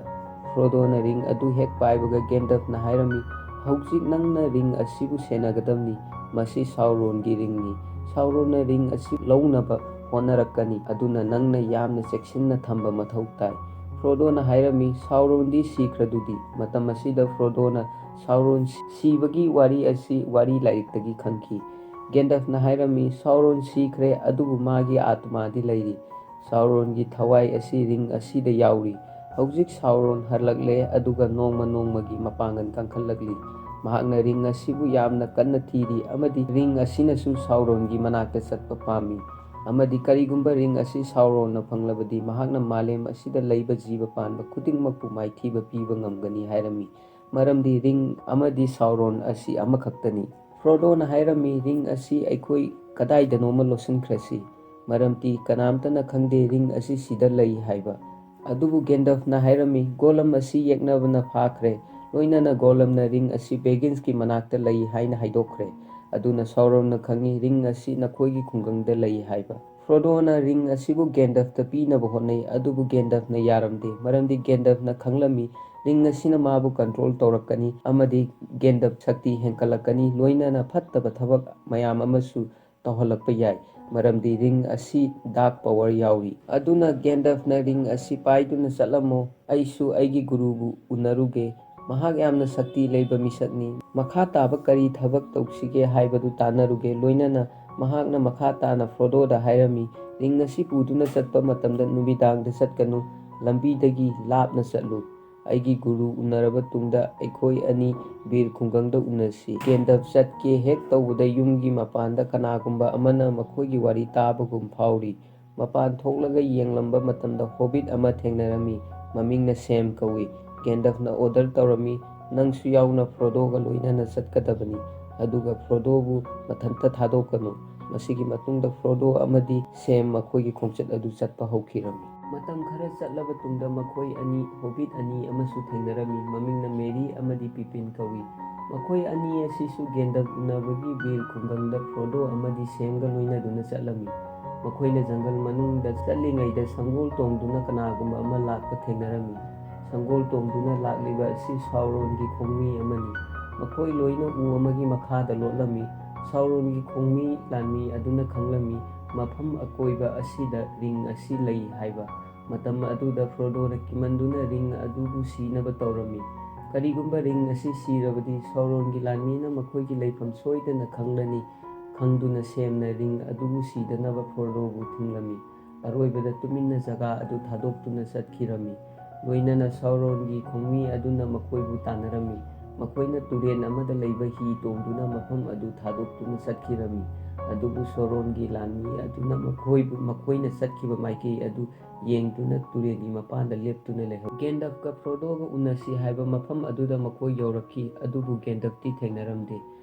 ꯐ꯭ꯔꯣꯗꯣꯅ ring ꯑꯗꯨ ꯍꯦꯛ ꯄꯥꯏꯕꯒ ꯒꯦꯟꯗꯐꯅ ꯍꯥꯏꯔꯝꯃꯤ, "ꯍꯧꯖꯤꯛ ꯅꯪꯅ ring ꯑꯁꯤꯕꯨ ꯁꯦꯟꯅꯒꯗꯕꯅꯤ꯫ ꯃꯁꯤ ꯁꯥꯎꯔꯣꯟꯒꯤ ringꯅꯤ꯫ ꯁꯥꯎꯔꯣꯟꯅ ring ꯑꯁꯤ ꯂꯧꯅꯕ ꯍꯣꯠꯅꯔꯛꯀꯅꯤ, ꯑꯗꯨꯅ ꯅꯪꯅ ꯌꯥꯝꯅ ꯆꯦꯛꯁꯤꯟꯅ ꯊꯝꯕ ꯃꯊꯧ ꯇꯥꯏ"꯫ ꯐ꯭ꯔꯣꯗꯣꯅ ꯍꯥꯏꯔꯝꯃꯤ, "ꯁꯥꯎꯔꯣꯟꯗꯤ ꯁꯤꯈ꯭ꯔꯗꯨꯗꯤ?" ꯃꯇꯝ ꯑꯁꯤꯗ ꯐ꯭ꯔꯣꯗꯣꯅ ꯁꯥꯎꯔꯣꯟ ꯁꯤꯕꯒꯤ ꯋꯥꯔꯤ ꯑꯁꯤ ꯋꯥꯔꯤ ꯂꯥꯏꯔꯤꯛꯇꯒꯤ ꯈꯪꯈꯤ꯫ ꯒꯦꯟꯗꯐꯅ ꯍꯥꯏꯔꯝꯃꯤ, "ꯁꯥꯎꯔꯣꯟ ꯁꯤꯈ꯭ꯔꯦ, ꯑꯗꯨꯕꯨ ꯃꯥꯒꯤ ꯑꯥꯇꯃꯥꯗꯤ ꯂꯩꯔꯤ꯫ ꯁꯥꯎꯔꯣꯟꯒꯤ ꯊꯋꯥꯏ ꯑꯁꯤ ring ꯑꯁꯤꯗ ꯌꯥꯎꯔꯤ꯫ ꯍꯧꯖꯤꯛ ꯁꯥꯎꯔꯣꯟ ꯍꯜꯂꯛꯂꯦ, ꯑꯗꯨꯒ ꯅꯣꯡꯃ ꯅꯣꯡꯃꯒꯤ ꯃꯄꯥꯡꯒꯜ ꯀꯟꯈꯠꯂꯛꯂꯤ꯫ ꯃꯍꯥꯛꯅ ring ꯑꯁꯤꯕꯨ ꯌꯥꯝꯅ ꯀꯟꯅ ꯊꯤꯔꯤ, ꯑꯃꯗꯤ ring ꯑꯁꯤꯅꯁꯨ ꯁꯥꯎꯔꯣꯟꯒꯤ ꯃꯅꯥꯛꯇ ꯆꯠꯄ ꯄꯥꯝꯃꯤ꯫ ꯑꯃꯗꯤ ꯀꯔꯤꯒꯨꯝꯕ ring ꯑꯁꯤ ꯁꯥꯎꯔꯣꯟꯅ ꯐꯪꯂꯕꯗꯤ, ꯃꯍꯥꯛꯅ ꯃꯥꯂꯦꯝ ꯑꯁꯤꯗ ꯂꯩꯕ ꯖꯤꯕ ꯄꯥꯟꯕ ꯈꯨꯗꯤꯡꯃꯛꯄꯨ ꯃꯥꯏꯊꯤꯕ ꯄꯤꯕ ꯉꯝꯒꯅꯤ" ꯍꯥꯏꯔꯝꯃꯤ꯫ ꯃꯔꯝꯗꯤ ring ꯑꯃꯗꯤ ꯁꯥꯎꯔꯣꯟ ꯑꯁꯤ ꯑꯃꯈꯛꯇꯅꯤ꯫ ꯐ꯭ꯔꯣꯗꯣꯅ ꯍꯥꯏꯔꯝꯃꯤ, "Ring ꯑꯁꯤ ꯑꯩꯈꯣꯏ ꯀꯗꯥꯏꯗꯅꯣꯃ ꯂꯣꯠꯁꯤꯟꯈ꯭ꯔꯁꯤ, ꯃꯔꯝꯗꯤ ꯀꯅꯥꯝꯇꯅ ꯈꯪꯗꯦ ring ꯑꯁꯤ ꯁꯤꯗ ꯂꯩ ꯍꯥꯏꯕ"꯫ ꯑꯗꯨꯕꯨ ꯒꯦꯟꯗꯐꯅ ꯍꯥꯏꯔꯝꯃꯤ, "ꯒꯣꯂꯝ ꯑꯁꯤ ꯌꯦꯛꯅꯕꯅ ꯐꯥꯈ꯭ꯔꯦ, ꯂꯣꯏꯅꯅ ꯒꯣꯂꯝꯅ ring ꯑꯁꯤ ꯕꯦꯒꯤꯟꯁꯀꯤ ꯃꯅꯥꯛꯇ ꯂꯩ ꯍꯥꯏꯅ ꯍꯥꯏꯗꯣꯛꯈ꯭ꯔꯦ꯫ ꯑꯗꯨꯅ ꯁꯥꯎꯔꯣꯟꯅ ꯈꯪꯉꯤ, ring ꯑꯁꯤ ꯅꯈꯣꯏꯒꯤ ꯈꯨꯡꯒꯪꯗ ꯂꯩ ꯍꯥꯏꯕ"꯫ ꯐ꯭ꯔꯣꯗꯣꯅ ring ꯑꯁꯤꯕꯨ ꯒꯦꯟꯗꯐꯇ ꯄꯤꯅꯕ ꯍꯣꯠꯅꯩ, ꯑꯗꯨꯕꯨ ꯒꯦꯟꯗꯐꯅ ꯌꯥꯔꯝꯗꯦ, ꯃꯔꯝꯗꯤ ꯒꯦꯟꯗꯐꯅ ꯈꯪꯂꯝꯃꯤ, ring ꯑꯁꯤꯅ ꯃꯥꯕꯨ control ꯇꯧꯔꯛꯀꯅꯤ ꯑꯃꯗꯤ ꯒꯦꯟꯗꯐ ꯁꯛꯇꯤ ꯍꯦꯟꯀꯠꯂꯛꯀꯅꯤ, ꯂꯣꯏꯅꯅ ꯐꯠꯇꯕ ꯊꯕꯛ ꯃꯌꯥꯝ ꯑꯃꯁꯨ ꯇꯧꯍꯜꯂꯛꯄ ꯌꯥꯏ꯫ ꯃꯔꯝꯗꯤ ring ꯑꯁꯤ dark power ꯌꯥꯎꯔꯤ꯫ ꯑꯗꯨꯅ ꯒꯦꯟꯗꯜꯐꯅ "Ring ꯑꯁꯤ ꯄꯥꯏꯗꯨꯅ ꯆꯠꯂꯝꯃꯣ, ꯑꯩꯁꯨ ꯑꯩꯒꯤ ꯒꯨꯔꯨꯕꯨ ꯎꯅꯔꯨꯒꯦ꯫ ꯃꯍꯥꯛ ꯌꯥꯝꯅ ꯁꯛꯇꯤ ꯂꯩꯕ ꯃꯤꯁꯛꯅꯤ꯫ ꯃꯈꯥ ꯇꯥꯕ ꯀꯔꯤ ꯊꯕꯛ ꯇꯧꯁꯤꯒꯦ ꯍꯥꯏꯕꯗꯨ ꯇꯥꯟꯅꯔꯨꯒꯦ꯫" ꯂꯣꯏꯅꯅ ꯃꯍꯥꯛꯅ ꯃꯈꯥ ꯇꯥꯅ ꯐ꯭ꯔꯣꯗꯣꯗ ꯍꯥꯏꯔꯝꯃꯤ, "Ring ꯑꯁꯤ ꯄꯨꯗꯨꯅ ꯆꯠꯄ ꯃꯇꯝꯗ ꯅꯨꯃꯤꯗꯥꯡꯗ ꯆꯠꯀꯅꯨ꯫ ꯂꯝꯕꯤꯗꯒꯤ ꯂꯥꯞꯅ ꯆꯠꯂꯨ꯫ ꯑꯩꯒꯤ ꯒꯨꯔꯨ ꯎꯅꯔꯕ ꯇꯨꯡꯗ ꯑꯩꯈꯣꯏ ꯑꯅꯤ ꯕꯤꯔ ꯈꯨꯡꯒꯪꯗ ꯎꯅꯁꯤ꯫" ꯒꯦꯟꯗꯜꯐ ꯆꯠꯀꯦ ꯍꯦꯛ ꯇꯧꯕꯗ ꯌꯨꯝꯒꯤ ꯃꯄꯥꯟꯗ ꯀꯅꯥꯒꯨꯝꯕ ꯑꯃꯅ ꯃꯈꯣꯏꯒꯤ ꯋꯥꯔꯤ ꯇꯥꯕꯒꯨꯝ ꯐꯥꯎꯔꯤ꯫ ꯃꯄꯥꯟ ꯊꯣꯛꯂꯒ ꯌꯦꯡꯂꯝꯕ ꯃꯇꯝꯗ ꯍꯣꯕꯤꯠ ꯑꯃ ꯊꯦꯡꯅꯔꯝꯃꯤ꯫ ꯃꯃꯤꯡꯅ ꯁꯦꯝ ꯀꯧꯏ꯫ ꯒꯦꯟꯗꯜꯐꯅ order ꯇꯧꯔꯝꯃꯤ, "ꯅꯪꯁꯨ ꯌꯥꯎꯅ ꯐ꯭ꯔꯣꯗꯣꯒ ꯂꯣꯏꯅꯅ ꯆꯠꯀꯗꯕꯅꯤ꯫ ꯑꯗꯨꯒ ꯐ꯭ꯔꯣꯗꯣꯕꯨ ꯃꯊꯟꯇ ꯊꯥꯗꯣꯛꯀꯅꯨ꯫" ꯃꯁꯤꯒꯤ ꯃꯇꯨꯡꯗ ꯐ꯭ꯔꯣꯗꯣ ꯑꯃꯗꯤ ꯁꯦꯝ ꯃꯈꯣꯏꯒꯤ ꯈꯣꯡꯆꯠ ꯑꯗꯨ ꯆꯠꯄ ꯍꯧꯈꯤꯔꯝꯃꯤ꯫ ꯃꯇꯝ ꯈꯔ ꯆꯠꯂꯕ ꯇꯨꯡꯗ ꯃꯈꯣꯏ ꯑꯅꯤ ꯍꯣꯕꯤꯠ ꯑꯅꯤ ꯑꯃꯁꯨ ꯊꯦꯡꯅꯔꯝꯃꯤ꯫ ꯃꯃꯤꯡꯅ ꯃꯦꯔꯤ ꯑꯃꯗꯤ ꯄꯤꯄꯤꯟ ꯀꯧꯏ꯫ ꯃꯈꯣꯏ ꯑꯅꯤ ꯑꯁꯤꯁꯨ ꯒꯦꯟꯗꯜꯐ ꯎꯅꯕꯒꯤ ꯕꯤꯔ ꯈꯨꯡꯒꯪꯗ ꯐ꯭ꯔꯣꯗꯣ ꯑꯃꯗꯤ ꯁꯦꯝꯒ ꯂꯣꯏꯅꯗꯨꯅ ꯆꯠꯂꯝꯃꯤ꯫ ꯃꯈꯣꯏꯅ ꯖꯪꯒꯜ ꯃꯅꯨꯡꯗ ꯆꯠꯂꯤꯉꯩꯗ ꯁꯪꯒꯣꯜ ꯇꯣꯡꯗꯨꯅ ꯀꯅꯥꯒꯨꯝꯕ ꯑꯃ ꯂꯥꯛꯄ ꯊꯦꯡꯅꯔꯝꯃꯤ꯫ ꯁꯪꯒꯣꯜ ꯇꯣꯡꯗꯨꯅ ꯂꯥꯛꯂꯤꯕ ꯑꯁꯤ ꯁꯥꯎꯔꯣꯟꯒꯤ ꯈꯣꯡꯃꯤ ꯑꯃꯅꯤ꯫ ꯃꯈꯣꯏ ꯂꯣꯏꯅ ꯎ ꯑꯃꯒꯤ ꯃꯈꯥꯗ ꯂꯣꯠꯂꯝꯃꯤ꯫ ꯁꯥꯎꯔꯣꯟꯒꯤ ꯈꯣꯡꯃꯤ ꯂꯥꯟꯃꯤ ꯑꯗꯨꯅ ꯈꯪꯂꯝꯃꯤ, ꯃꯐꯝ ꯑꯀꯣꯏꯕ ꯑꯁꯤꯗ ring ꯑꯁꯤ ꯂꯩ ꯍꯥꯏꯕ꯫ ꯃꯇꯝ ꯑꯗꯨꯗ ꯐ꯭ꯔꯣꯗꯣꯅ ꯀꯤꯃꯟꯗꯨꯅ ring ꯑꯗꯨꯕꯨ ꯁꯤꯅꯕ ꯇꯧꯔꯝꯃꯤ꯫ ꯀꯔꯤꯒꯨꯝꯕ ring ꯑꯁꯤ ꯁꯤꯔꯕꯗꯤ, ꯁꯥꯎꯔꯣꯟꯒꯤ ꯂꯥꯟꯃꯤꯅ ꯃꯈꯣꯏꯒꯤ ꯂꯩꯐꯝ ꯁꯣꯏꯗꯅ ꯈꯪꯂꯅꯤ꯫ ꯈꯪꯗꯨꯅ ꯁꯦꯝꯅ ring ꯑꯗꯨꯕꯨ ꯁꯤꯗꯅꯕ ꯐ꯭ꯔꯣꯗꯣꯕꯨ ꯊꯤꯡꯂꯝꯃꯤ꯫ ꯑꯔꯣꯏꯕꯗ ꯇꯨꯃꯤꯟꯅ ꯖꯒꯥ ꯑꯗꯨ ꯊꯥꯗꯣꯛꯇꯨꯅ ꯆꯠꯈꯤꯔꯝꯃꯤ꯫ ꯂꯣꯏꯅꯅ ꯁꯥꯎꯔꯣꯟꯒꯤ ꯈꯣꯡꯃꯤ ꯑꯗꯨꯅ ꯃꯈꯣꯏꯕꯨ ꯇꯥꯟꯅꯔꯝꯃꯤ꯫ ꯃꯈꯣꯏꯅ ꯇꯨꯔꯦꯜ ꯑꯃꯗ ꯂꯩꯕ ꯍꯤ ꯇꯣꯡꯗꯨꯅ ꯃꯐꯝ ꯑꯗꯨ ꯊꯥꯗꯣꯛꯇꯨꯅ ꯆꯠꯈꯤꯔꯝꯃꯤ꯫ ꯑꯗꯨꯕꯨ ꯁꯥꯎꯔꯣꯟꯒꯤ ꯂꯥꯟꯃꯤ ꯑꯗꯨꯅ ꯃꯈꯣꯏꯕꯨ, ꯃꯈꯣꯏꯅ ꯆꯠꯈꯤꯕ ꯃꯥꯏꯀꯩ ꯑꯗꯨ ꯌꯦꯡꯗꯨꯅ ꯇꯨꯔꯦꯜꯒꯤ ꯃꯄꯥꯟꯗ ꯂꯦꯞꯇꯨꯅ ꯂꯩꯍꯧꯏ꯫ ꯒꯦꯟꯗꯜꯐꯀ ꯐ꯭ꯔꯣꯗꯣꯒ ꯎꯅꯁꯤ ꯍꯥꯏꯕ ꯃꯐꯝ ꯑꯗꯨꯗ ꯃꯈꯣꯏ ꯌꯧꯔꯛꯈꯤ, ꯑꯗꯨꯕꯨ ꯒꯦꯟꯗꯜꯐꯇꯤ ꯊꯦꯡꯅꯔꯝꯗꯦ꯫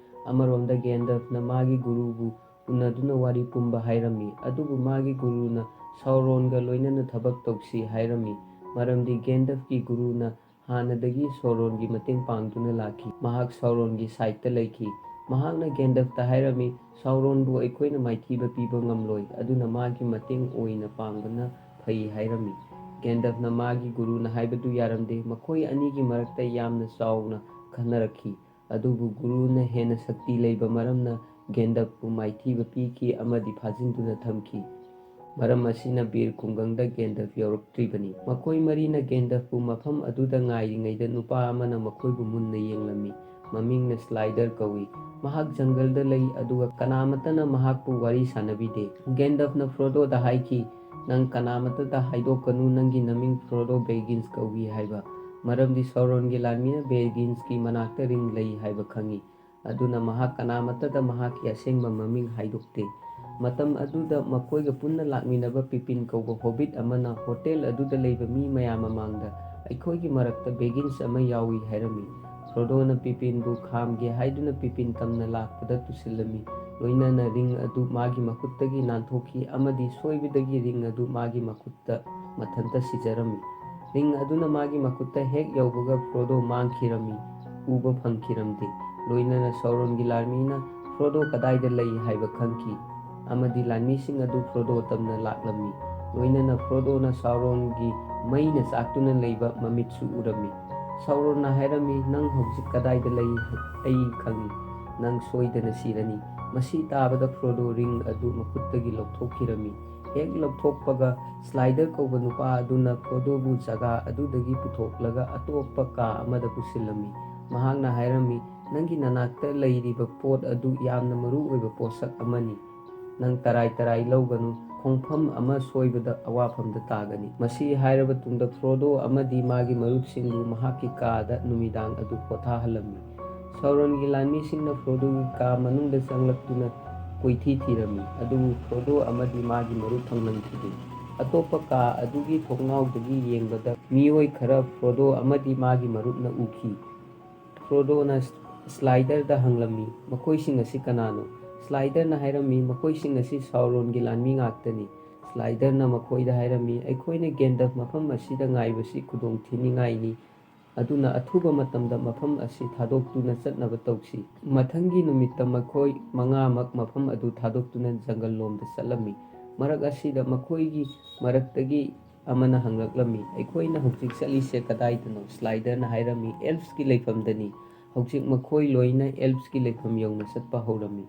ꯑꯃꯔꯣꯝꯗ ꯒꯦꯟꯗꯜꯐꯅ ꯃꯥꯒꯤ ꯒꯨꯔꯨꯕꯨ ꯎꯅꯗꯨꯅ ꯋꯥꯔꯤ ꯄꯨꯝꯕ ꯍꯥꯏꯔꯝꯃꯤ, ꯑꯗꯨꯕꯨ ꯃꯥꯒꯤ ꯒꯨꯔꯨꯅ ꯁꯥꯎꯔꯣꯟꯒ ꯂꯣꯏꯅꯅ ꯊꯕꯛ ꯇꯧꯁꯤ ꯍꯥꯏꯔꯝꯃꯤ, ꯃꯔꯝꯗꯤ ꯒꯦꯟꯗꯜꯐꯀꯤ ꯒꯨꯔꯨꯅ ꯍꯥꯟꯅꯗꯒꯤ ꯁꯥꯎꯔꯣꯟꯒꯤ ꯃꯇꯦꯡ ꯄꯥꯡꯗꯨꯅ ꯂꯥꯛꯈꯤ꯫ ꯃꯍꯥꯛ ꯁꯥꯎꯔꯣꯟꯒꯤ sideꯇ ꯂꯩꯈꯤ꯫ ꯃꯍꯥꯛꯅ ꯒꯦꯟꯗꯜꯐꯇ ꯍꯥꯏꯔꯝꯃꯤ, "ꯁꯥꯎꯔꯣꯟꯕꯨ ꯑꯩꯈꯣꯏꯅ ꯃꯥꯏꯊꯤꯕ ꯄꯤꯕ ꯉꯝꯂꯣꯏ, ꯑꯗꯨꯅ ꯃꯥꯒꯤ ꯃꯇꯦꯡ ꯑꯣꯏꯅ ꯄꯥꯡꯕꯅ ꯐꯩ" ꯍꯥꯏꯔꯝꯃꯤ꯫ ꯒꯦꯟꯗꯜꯐꯅ ꯃꯥꯒꯤ ꯒꯨꯔꯨꯅ ꯍꯥꯏꯕꯗꯨ ꯌꯥꯔꯝꯗꯦ꯫ ꯃꯈꯣꯏ ꯑꯅꯤꯒꯤ ꯃꯔꯛꯇ ꯌꯥꯝꯅ ꯆꯥꯎꯅ ꯈꯟꯅꯔꯛꯈꯤ꯫ ꯑꯗꯨꯕꯨ ꯒꯨꯔꯨꯅ ꯍꯦꯟꯅ ꯁꯛꯇꯤ ꯂꯩꯕ ꯃꯔꯝꯅ ꯒꯦꯟꯗꯞꯄꯨ ꯃꯥꯏꯊꯤꯕ ꯄꯤꯈꯤ ꯑꯃꯗꯤ ꯐꯥꯖꯤꯟꯗꯨꯅ ꯊꯝꯈꯤ꯫ ꯃꯔꯝ ꯑꯁꯤꯅ ꯕꯤꯔ ꯈꯨꯡꯒꯪꯗ ꯒꯦꯟꯗꯞ ꯌꯧꯔꯛꯇ꯭ꯔꯤꯕꯅꯤ꯫ ꯃꯈꯣꯏ ꯃꯔꯤꯅ ꯒꯦꯟꯗꯞꯄꯨ ꯃꯐꯝ ꯑꯗꯨꯗ ꯉꯥꯏꯔꯤꯉꯩꯗ ꯅꯨꯄꯥ ꯑꯃꯅ ꯃꯈꯣꯏꯕꯨ ꯃꯨꯟꯅ ꯌꯦꯡꯂꯝꯃꯤ꯫ ꯃꯃꯤꯡꯅ ꯁ꯭ꯂꯥꯏꯗꯔ ꯀꯧꯏ꯫ ꯃꯍꯥꯛ ꯖꯪꯒꯜꯗ ꯂꯩ, ꯑꯗꯨꯒ ꯀꯅꯥꯃꯠꯇꯅ ꯃꯍꯥꯛꯄꯨ ꯋꯥꯔꯤ ꯁꯥꯅꯕꯤꯗꯦ꯫ ꯒꯦꯟꯗꯞꯅ ꯐ꯭ꯔꯣꯗꯣꯗ ꯍꯥꯏꯈꯤ, "ꯅꯪ ꯀꯅꯥꯃꯠꯇꯗ ꯍꯥꯏꯗꯣꯛꯀꯅꯨ, ꯅꯪꯒꯤ ꯅꯃꯤꯡ ꯐ꯭ꯔꯣꯗꯣ ꯕꯦꯒꯤꯟꯁ ꯀꯧꯏ ꯍꯥꯏꯕ, ꯃꯔꯝꯗꯤ ꯁꯥꯎꯔꯣꯟꯒꯤ ꯂꯥꯟꯃꯤꯅ ꯕꯦꯒꯤꯟꯁꯀꯤ ꯃꯅꯥꯛꯇ ꯔꯤꯡ ꯂꯩ ꯍꯥꯏꯕ ꯈꯪꯏ"꯫ ꯑꯗꯨꯅ ꯃꯍꯥꯛ ꯀꯅꯥꯃꯠꯇꯗ ꯃꯍꯥꯛꯀꯤ ꯑꯁꯦꯡꯕ ꯃꯃꯤꯡ ꯍꯥꯏꯗꯣꯛꯇꯦ꯫ ꯃꯇꯝ ꯑꯗꯨꯗ ꯃꯈꯣꯏꯒ ꯄꯨꯟꯅ ꯂꯥꯛꯃꯤꯟꯅꯕ ꯄꯤꯄꯤꯟ ꯀꯧꯕ ꯍꯣꯕꯤꯠ ꯑꯃꯅ ꯍꯣꯇꯦꯜ ꯑꯗꯨꯗ ꯂꯩꯕ ꯃꯤ ꯃꯌꯥꯝ ꯃꯃꯥꯡꯗ, "ꯑꯩꯈꯣꯏꯒꯤ ꯃꯔꯛꯇ ꯕꯦꯒꯤꯟꯁ ꯑꯃ ꯌꯥꯎꯏ" ꯍꯥꯏꯔꯝꯃꯤ꯫ ꯐ꯭ꯔꯣꯗꯣꯅ ꯄꯤꯄꯤꯟꯕꯨ ꯈꯥꯝꯒꯦ ꯍꯥꯏꯗꯨꯅ ꯄꯤꯄꯤꯟ ꯇꯝꯅ ꯂꯥꯛꯄꯗ ꯇꯨꯁꯤꯜꯂꯝꯃꯤ꯫ ꯂꯣꯏꯅꯅ ꯔꯤꯡ ꯑꯗꯨ ꯃꯥꯒꯤ ꯃꯈꯨꯠꯇꯒꯤ ꯅꯥꯟꯊꯣꯛꯈꯤ ꯑꯃꯗꯤ ꯁꯣꯏꯕꯗꯒꯤ ꯔꯤꯡ ꯑꯗꯨ ꯃꯥꯒꯤ ꯃꯈꯨꯠꯇ ꯃꯊꯟꯇ ꯁꯤꯖꯔꯝꯃꯤ꯫ ꯔꯤꯡ ꯑꯗꯨꯅ ꯃꯥꯒꯤ ꯃꯈꯨꯠꯇ ꯍꯦꯛ ꯌꯧꯕꯒ ꯐ꯭ꯔꯣꯗꯣ ꯃꯥꯡꯈꯤꯔꯝꯃꯤ, ꯎꯕ ꯐꯪꯈꯤꯔꯝꯗꯦ꯫ ꯂꯣꯏꯅꯅ ꯁꯥꯎꯔꯣꯟꯒꯤ ꯂꯥꯟꯃꯤꯅ ꯐ꯭ꯔꯣꯗꯣ ꯀꯗꯥꯏꯗ ꯂꯩ ꯍꯥꯏꯕ ꯈꯪꯈꯤ, ꯑꯃꯗꯤ ꯂꯥꯟꯃꯤꯁꯤꯡ ꯑꯗꯨ ꯐ꯭ꯔꯣꯗꯣ ꯇꯝꯅ ꯂꯥꯛꯂꯝꯃꯤ꯫ ꯂꯣꯏꯅꯅ ꯐ꯭ꯔꯣꯗꯣꯅ ꯁꯥꯎꯔꯣꯟꯒꯤ ꯃꯩꯅ ꯆꯥꯛꯇꯨꯅ ꯂꯩꯕ ꯃꯃꯤꯠꯁꯨ ꯎꯔꯝꯃꯤ꯫ ꯁꯥꯎꯔꯣꯟꯅ ꯍꯥꯏꯔꯝꯃꯤ, "ꯅꯪ ꯍꯧꯖꯤꯛ ꯀꯗꯥꯏꯗ ꯂꯩ? ꯑꯩ ꯈꯪꯏ꯫ ꯅꯪ ꯁꯣꯏꯗꯅ ꯁꯤꯔꯅꯤ"꯫ ꯃꯁꯤ ꯇꯥꯕꯗ ꯐ꯭ꯔꯣꯗꯣ ꯔꯤꯡ ꯑꯗꯨ ꯃꯈꯨꯠꯇꯒꯤ ꯂꯧꯊꯣꯛꯈꯤꯔꯝꯃꯤ꯫ ꯍꯦꯛ ꯂꯧꯊꯣꯛꯄꯒ, ꯁ꯭ꯂꯥꯏꯗꯔ ꯀꯧꯕ ꯅꯨꯄꯥ ꯑꯗꯨꯅ ꯐ꯭ꯔꯣꯗꯣꯕꯨ ꯖꯒꯥ ꯑꯗꯨꯗꯒꯤ ꯄꯨꯊꯣꯛꯂꯒ ꯑꯇꯣꯞꯄ ꯀꯥ ꯑꯃꯗ ꯄꯨꯁꯤꯜꯂꯝꯃꯤ꯫ ꯃꯍꯥꯛꯅ ꯍꯥꯏꯔꯝꯃꯤ, "ꯅꯪꯒꯤ ꯅꯅꯥꯛꯇ ꯂꯩꯔꯤꯕ ꯄꯣꯠ ꯑꯗꯨ ꯌꯥꯝꯅ ꯃꯔꯨ ꯑꯣꯏꯕ ꯄꯣꯠꯁꯛ ꯑꯃꯅꯤ꯫ ꯅꯪ ꯇꯔꯥꯏ ꯇꯔꯥꯏ ꯂꯧꯒꯅꯨ, ꯈꯣꯡꯐꯝ ꯑꯃ ꯁꯣꯏꯕꯗ ꯑꯋꯥꯐꯝꯗ ꯇꯥꯒꯅꯤ"꯫ ꯃꯁꯤ ꯍꯥꯏꯔꯕ ꯇꯨꯡꯗ ꯐ꯭ꯔꯣꯗꯣ ꯑꯃꯗꯤ ꯃꯥꯒꯤ ꯃꯔꯨꯞꯁꯤꯡꯕꯨ ꯃꯍꯥꯛꯀꯤ ꯀꯥꯗ ꯅꯨꯃꯤꯗꯥꯡ ꯑꯗꯨ ꯄꯣꯊꯥꯍꯜꯂꯝꯃꯤ꯫ ꯁꯥꯎꯔꯣꯟꯒꯤ ꯂꯥꯟꯃꯤꯁꯤꯡꯅ ꯐ꯭ꯔꯣꯗꯣꯒꯤ ꯀꯥ ꯃꯅꯨꯡꯗ ꯆꯪꯂꯛꯇꯨꯅ ꯀꯣꯏꯊꯤ ꯊꯤꯔꯝꯃꯤ, ꯑꯗꯨꯕꯨ ꯐ꯭ꯔꯣꯗꯣ ꯑꯃꯗꯤ ꯃꯥꯒꯤ ꯃꯔꯨꯞ ꯐꯪꯂꯝꯈꯤꯗꯦ꯫ ꯑꯇꯣꯞꯄ ꯀꯥ ꯑꯗꯨꯒꯤ ꯊꯣꯡꯅꯥꯎꯗꯒꯤ ꯌꯦꯡꯕꯗ ꯃꯤꯑꯣꯏ ꯈꯔ ꯐ꯭ꯔꯣꯗꯣ ꯑꯃꯗꯤ ꯃꯥꯒꯤ ꯃꯔꯨꯞꯅ ꯎꯈꯤ꯫ ꯐ꯭ꯔꯣꯗꯣꯅ ꯁ꯭ꯂꯥꯏꯗꯔꯗ ꯍꯪꯂꯝꯃꯤ, "ꯃꯈꯣꯏꯁꯤꯡ ꯑꯁꯤ ꯀꯅꯥꯅꯣ?" ꯁ꯭ꯂꯥꯏꯗꯔꯅ ꯍꯥꯏꯔꯝꯃꯤ, "ꯃꯈꯣꯏꯁꯤꯡ ꯑꯁꯤ ꯁꯥꯎꯔꯣꯟꯒꯤ ꯂꯥꯟꯃꯤ ꯉꯥꯛꯇꯅꯤ"꯫ ꯁ꯭ꯂꯥꯏꯗꯔꯅ ꯃꯈꯣꯏꯗ ꯍꯥꯏꯔꯝꯃꯤ, "ꯑꯩꯈꯣꯏꯅ ꯒꯦꯟꯗꯜꯐ ꯃꯐꯝ ꯑꯁꯤꯗ ꯉꯥꯏꯕꯁꯤ ꯈꯨꯗꯣꯡ ꯊꯤꯅꯤꯡꯉꯥꯏꯅꯤ, ꯑꯗꯨꯅ ꯑꯊꯨꯕ ꯃꯇꯝꯗ ꯃꯐꯝ ꯑꯁꯤ ꯊꯥꯗꯣꯛꯇꯨꯅ ꯆꯠꯅꯕ ꯇꯧꯁꯤ"꯫ ꯃꯊꯪꯒꯤ ꯅꯨꯃꯤꯠꯇ ꯃꯈꯣꯏ ꯃꯉꯥꯃꯛ ꯃꯐꯝ ꯑꯗꯨ ꯊꯥꯗꯣꯛꯇꯨꯅ ꯖꯪꯒꯜ ꯂꯣꯝꯗ ꯆꯠꯂꯝꯃꯤ꯫ ꯃꯔꯛ ꯑꯁꯤꯗ ꯃꯈꯣꯏꯒꯤ ꯃꯔꯛꯇꯒꯤ ꯑꯃꯅ ꯍꯪꯂꯛꯂꯝꯃꯤ, "ꯑꯩꯈꯣꯏꯅ ꯍꯧꯖꯤꯛ ꯆꯠꯂꯤꯁꯦ ꯀꯗꯥꯏꯗꯅꯣ?" ꯁ꯭ꯂꯥꯏꯗꯔꯅ ꯍꯥꯏꯔꯝꯃꯤ, "ꯑꯦꯜꯐꯁꯀꯤ ꯂꯩꯐꯝꯗꯅꯤ"꯫ ꯍꯧꯖꯤꯛ ꯃꯈꯣꯏ ꯂꯣꯏꯅ ꯑꯦꯜꯐꯁꯀꯤ ꯂꯩꯐꯝ ꯌꯧꯅ ꯆꯠꯄ ꯍꯧꯔꯝꯃꯤ꯫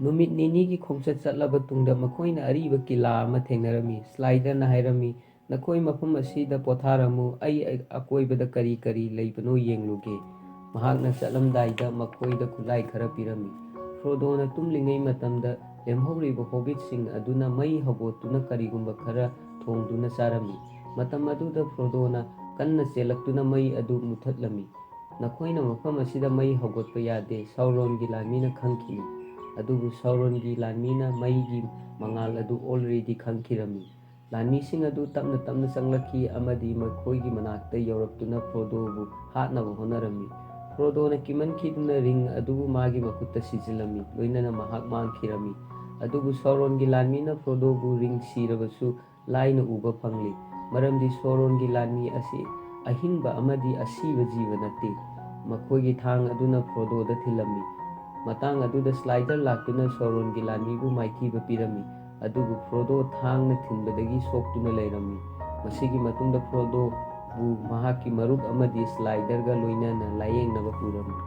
ꯅꯨꯃꯤꯠ ꯅꯤꯅꯤꯒꯤ ꯈꯣꯡꯆꯠ ꯆꯠꯂꯕ ꯇꯨꯡꯗ ꯃꯈꯣꯏꯅ ꯑꯔꯤꯕ ꯀꯤꯂꯥ ꯑꯃ ꯊꯦꯡꯅꯔꯝꯃꯤ꯫ ꯁ꯭ꯂꯥꯏꯗꯔꯅ ꯍꯥꯏꯔꯝꯃꯤ, "ꯅꯈꯣꯏ ꯃꯐꯝ ꯑꯁꯤꯗ ꯄꯣꯊꯥꯔꯝꯃꯨ, ꯑꯩ ꯑꯀꯣꯏꯕꯗ ꯀꯔꯤ ꯀꯔꯤ ꯂꯩꯕꯅꯣ ꯌꯦꯡꯂꯨꯒꯦ"꯫ ꯃꯍꯥꯛꯅ ꯆꯠꯂꯝꯗꯥꯏꯗ ꯃꯈꯣꯏꯗ ꯈꯨꯠꯂꯥꯏ ꯈꯔ ꯄꯤꯔꯝꯃꯤ꯫ ꯐ꯭ꯔꯣꯗꯣꯅ ꯇꯨꯝꯂꯤꯉꯩ ꯃꯇꯝꯗ ꯂꯦꯝꯍꯧꯔꯤꯕ ꯍꯣꯕꯤꯠꯁꯤꯡ ꯑꯗꯨꯅ ꯃꯩ ꯍꯧꯒꯠꯇꯨꯅ ꯀꯔꯤꯒꯨꯝꯕ ꯈꯔ ꯊꯣꯡꯗꯨꯅ ꯆꯥꯔꯝꯃꯤ꯫ ꯃꯇꯝ ꯑꯗꯨꯗ ꯐ꯭ꯔꯣꯗꯣꯅ ꯀꯟꯅ ꯆꯦꯜꯂꯛꯇꯨꯅ ꯃꯩ ꯑꯗꯨ ꯃꯨꯊꯠꯂꯝꯃꯤ꯫ "ꯅꯈꯣꯏꯅ ꯃꯐꯝ ꯑꯁꯤꯗ ꯃꯩ ꯍꯧꯒꯠꯄ ꯌꯥꯗꯦ, ꯁꯥꯎꯔꯣꯟꯒꯤ ꯂꯥꯟꯃꯤꯅ ꯈꯪꯈꯤꯅꯤ"꯫ ꯑꯗꯨꯕꯨ ꯁꯥꯎꯔꯣꯟꯒꯤ ꯂꯥꯟꯃꯤꯅ ꯃꯩꯒꯤ ꯃꯉꯥꯜ ꯑꯗꯨ already ꯈꯪꯈꯤꯔꯝꯃꯤ꯫ ꯂꯥꯟꯃꯤꯁꯤꯡ ꯑꯗꯨ ꯇꯞꯅ ꯇꯞꯅ ꯆꯪꯂꯛꯈꯤ ꯑꯃꯗꯤ ꯃꯈꯣꯏꯒꯤ ꯃꯅꯥꯛꯇ ꯌꯧꯔꯛꯇꯨꯅ ꯐ꯭ꯔꯣꯗꯣꯕꯨ ꯍꯥꯠꯅꯕ ꯍꯣꯠꯅꯔꯝꯃꯤ꯫ ꯐ꯭ꯔꯣꯗꯣꯅ ꯀꯤꯃꯟꯈꯤꯗꯨꯅ ꯔꯤꯡ ꯑꯗꯨꯕꯨ ꯃꯥꯒꯤ ꯃꯈꯨꯠꯇ ꯁꯤꯖꯤꯜꯂꯝꯃꯤ, ꯂꯣꯏꯅꯅ ꯃꯍꯥꯛ ꯃꯥꯡꯈꯤꯔꯝꯃꯤ꯫ ꯑꯗꯨꯕꯨ ꯁꯥꯎꯔꯣꯟꯒꯤ ꯂꯥꯟꯃꯤꯅ ꯐ꯭ꯔꯣꯗꯣꯕꯨ ꯔꯤꯡ ꯁꯤꯔꯕꯁꯨ ꯂꯥꯏꯅ ꯎꯕ ꯐꯪꯂꯤ, ꯃꯔꯝꯗꯤ ꯁꯣꯔꯣꯟꯒꯤ ꯂꯥꯟꯃꯤ ꯑꯁꯤ ꯑꯍꯤꯡꯕ ꯑꯃꯗꯤ ꯑꯁꯤꯕ ꯖꯤꯕ ꯅꯠꯇꯦ꯫ ꯃꯈꯣꯏꯒꯤ ꯊꯥꯡ ꯑꯗꯨꯅ ꯐ꯭ꯔꯣꯗꯣꯗ ꯊꯤꯜꯂꯝꯃꯤ꯫ ꯃꯇꯥꯡ ꯑꯗꯨꯗ ꯁ꯭ꯂꯥꯏꯗꯔ ꯂꯥꯛꯇꯨꯅ ꯁꯣꯔꯣꯟꯒꯤ ꯂꯥꯟꯃꯤꯕꯨ ꯃꯥꯏꯊꯤꯕ ꯄꯤꯔꯝꯃꯤ, ꯑꯗꯨꯕꯨ ꯐ꯭ꯔꯣꯗꯣ ꯊꯥꯡꯅ ꯊꯤꯟꯕꯗꯒꯤ ꯁꯣꯛꯇꯨꯅ ꯂꯩꯔꯝꯃꯤ꯫ ꯃꯁꯤꯒꯤ ꯃꯇꯨꯡꯗ ꯐ꯭ꯔꯣꯗꯣꯕꯨ ꯃꯍꯥꯛꯀꯤ ꯃꯔꯨꯞ ꯑꯃꯗꯤ ꯁ꯭ꯂꯥꯏꯗꯔꯒ ꯂꯣꯏꯅꯅ ꯂꯥꯌꯦꯡꯅꯕ ꯄꯨꯔꯝꯃꯤ꯫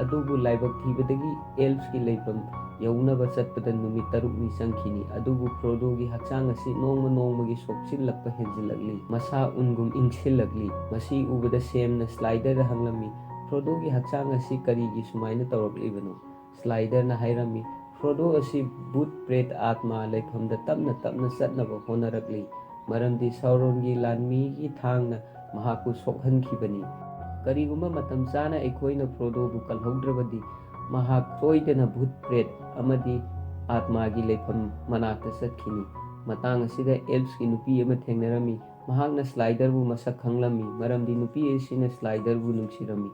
ꯑꯗꯨꯕꯨ ꯂꯥꯏꯕꯛ ꯊꯤꯕꯗꯒꯤ ꯑꯦꯜꯐꯀꯤ ꯂꯩꯐꯝ ꯌꯧꯅꯕ ꯆꯠꯄꯗ ꯅꯨꯃꯤꯠ ꯇꯔꯨꯛꯅꯤ ꯆꯪꯈꯤꯅꯤ꯫ ꯑꯗꯨꯕꯨ ꯐ꯭ꯔꯣꯗꯣꯒꯤ ꯍꯛꯆꯥꯡ ꯑꯁꯤ ꯅꯣꯡꯃ ꯅꯣꯡꯃꯒꯤ ꯁꯣꯛꯆꯤꯜꯂꯛꯄ ꯍꯦꯟꯖꯤꯜꯂꯛꯂꯤ꯫ ꯃꯁꯥ ꯎꯟꯒꯨꯝ ꯏꯪꯁꯤꯜꯂꯛꯂꯤ꯫ ꯃꯁꯤ ꯎꯕꯗ ꯁꯦꯝꯅ ꯁ꯭ꯂꯥꯏꯗꯔꯗ ꯍꯪꯂꯝꯃꯤ, "ꯐ꯭ꯔꯣꯗꯣꯒꯤ ꯍꯛꯆꯥꯡ ꯑꯁꯤ ꯀꯔꯤꯒꯤ ꯁꯨꯃꯥꯏꯅ ꯇꯧꯔꯛꯂꯤꯕꯅꯣ?" ꯁ꯭ꯂꯥꯏꯗꯔꯅ ꯍꯥꯏꯔꯝꯃꯤ, "ꯐ꯭ꯔꯣꯗꯣ ꯑꯁꯤ ꯚꯨꯠ ꯄ꯭ꯔꯦꯠ ꯑꯥꯠꯃꯥ ꯂꯩꯐꯝꯗ ꯇꯞꯅ ꯇꯞꯅ ꯆꯠꯅꯕ ꯍꯣꯠꯅꯔꯛꯂꯤ, ꯃꯔꯝꯗꯤ ꯁꯥꯎꯔꯣꯟꯒꯤ ꯂꯥꯟꯃꯤꯒꯤ ꯊꯥꯡꯅ ꯃꯍꯥꯛꯄꯨ ꯁꯣꯛꯍꯟꯈꯤꯕꯅꯤ꯫ ꯀꯔꯤꯒꯨꯝꯕ ꯃꯇꯝ ꯆꯥꯅ ꯑꯩꯈꯣꯏꯅ ꯐ꯭ꯔꯣꯗꯣꯕꯨ ꯀꯜꯍꯧꯗ꯭ꯔꯕꯗꯤ, ꯃꯍꯥꯛ ꯁꯣꯏꯗꯅ ꯚꯨꯠ ꯄ꯭ꯔꯦꯠ ꯑꯃꯗꯤ ꯑꯥꯠꯃꯥꯒꯤ ꯂꯩꯐꯝ ꯃꯅꯥꯛꯇ ꯆꯠꯈꯤꯅꯤ"꯫ ꯃꯇꯥꯡ ꯑꯁꯤꯗ ꯑꯦꯜꯐꯀꯤ ꯅꯨꯄꯤ ꯑꯃ ꯊꯦꯡꯅꯔꯝꯃꯤ꯫ ꯃꯍꯥꯛꯅ ꯁ꯭ꯂꯥꯏꯗꯔꯕꯨ ꯃꯁꯛ ꯈꯪꯂꯝꯃꯤ, ꯃꯔꯝꯗꯤ ꯅꯨꯄꯤ ꯑꯁꯤꯅ ꯁ꯭ꯂꯥꯏꯗꯔꯕꯨ ꯅꯨꯡꯁꯤꯔꯝꯃꯤ꯫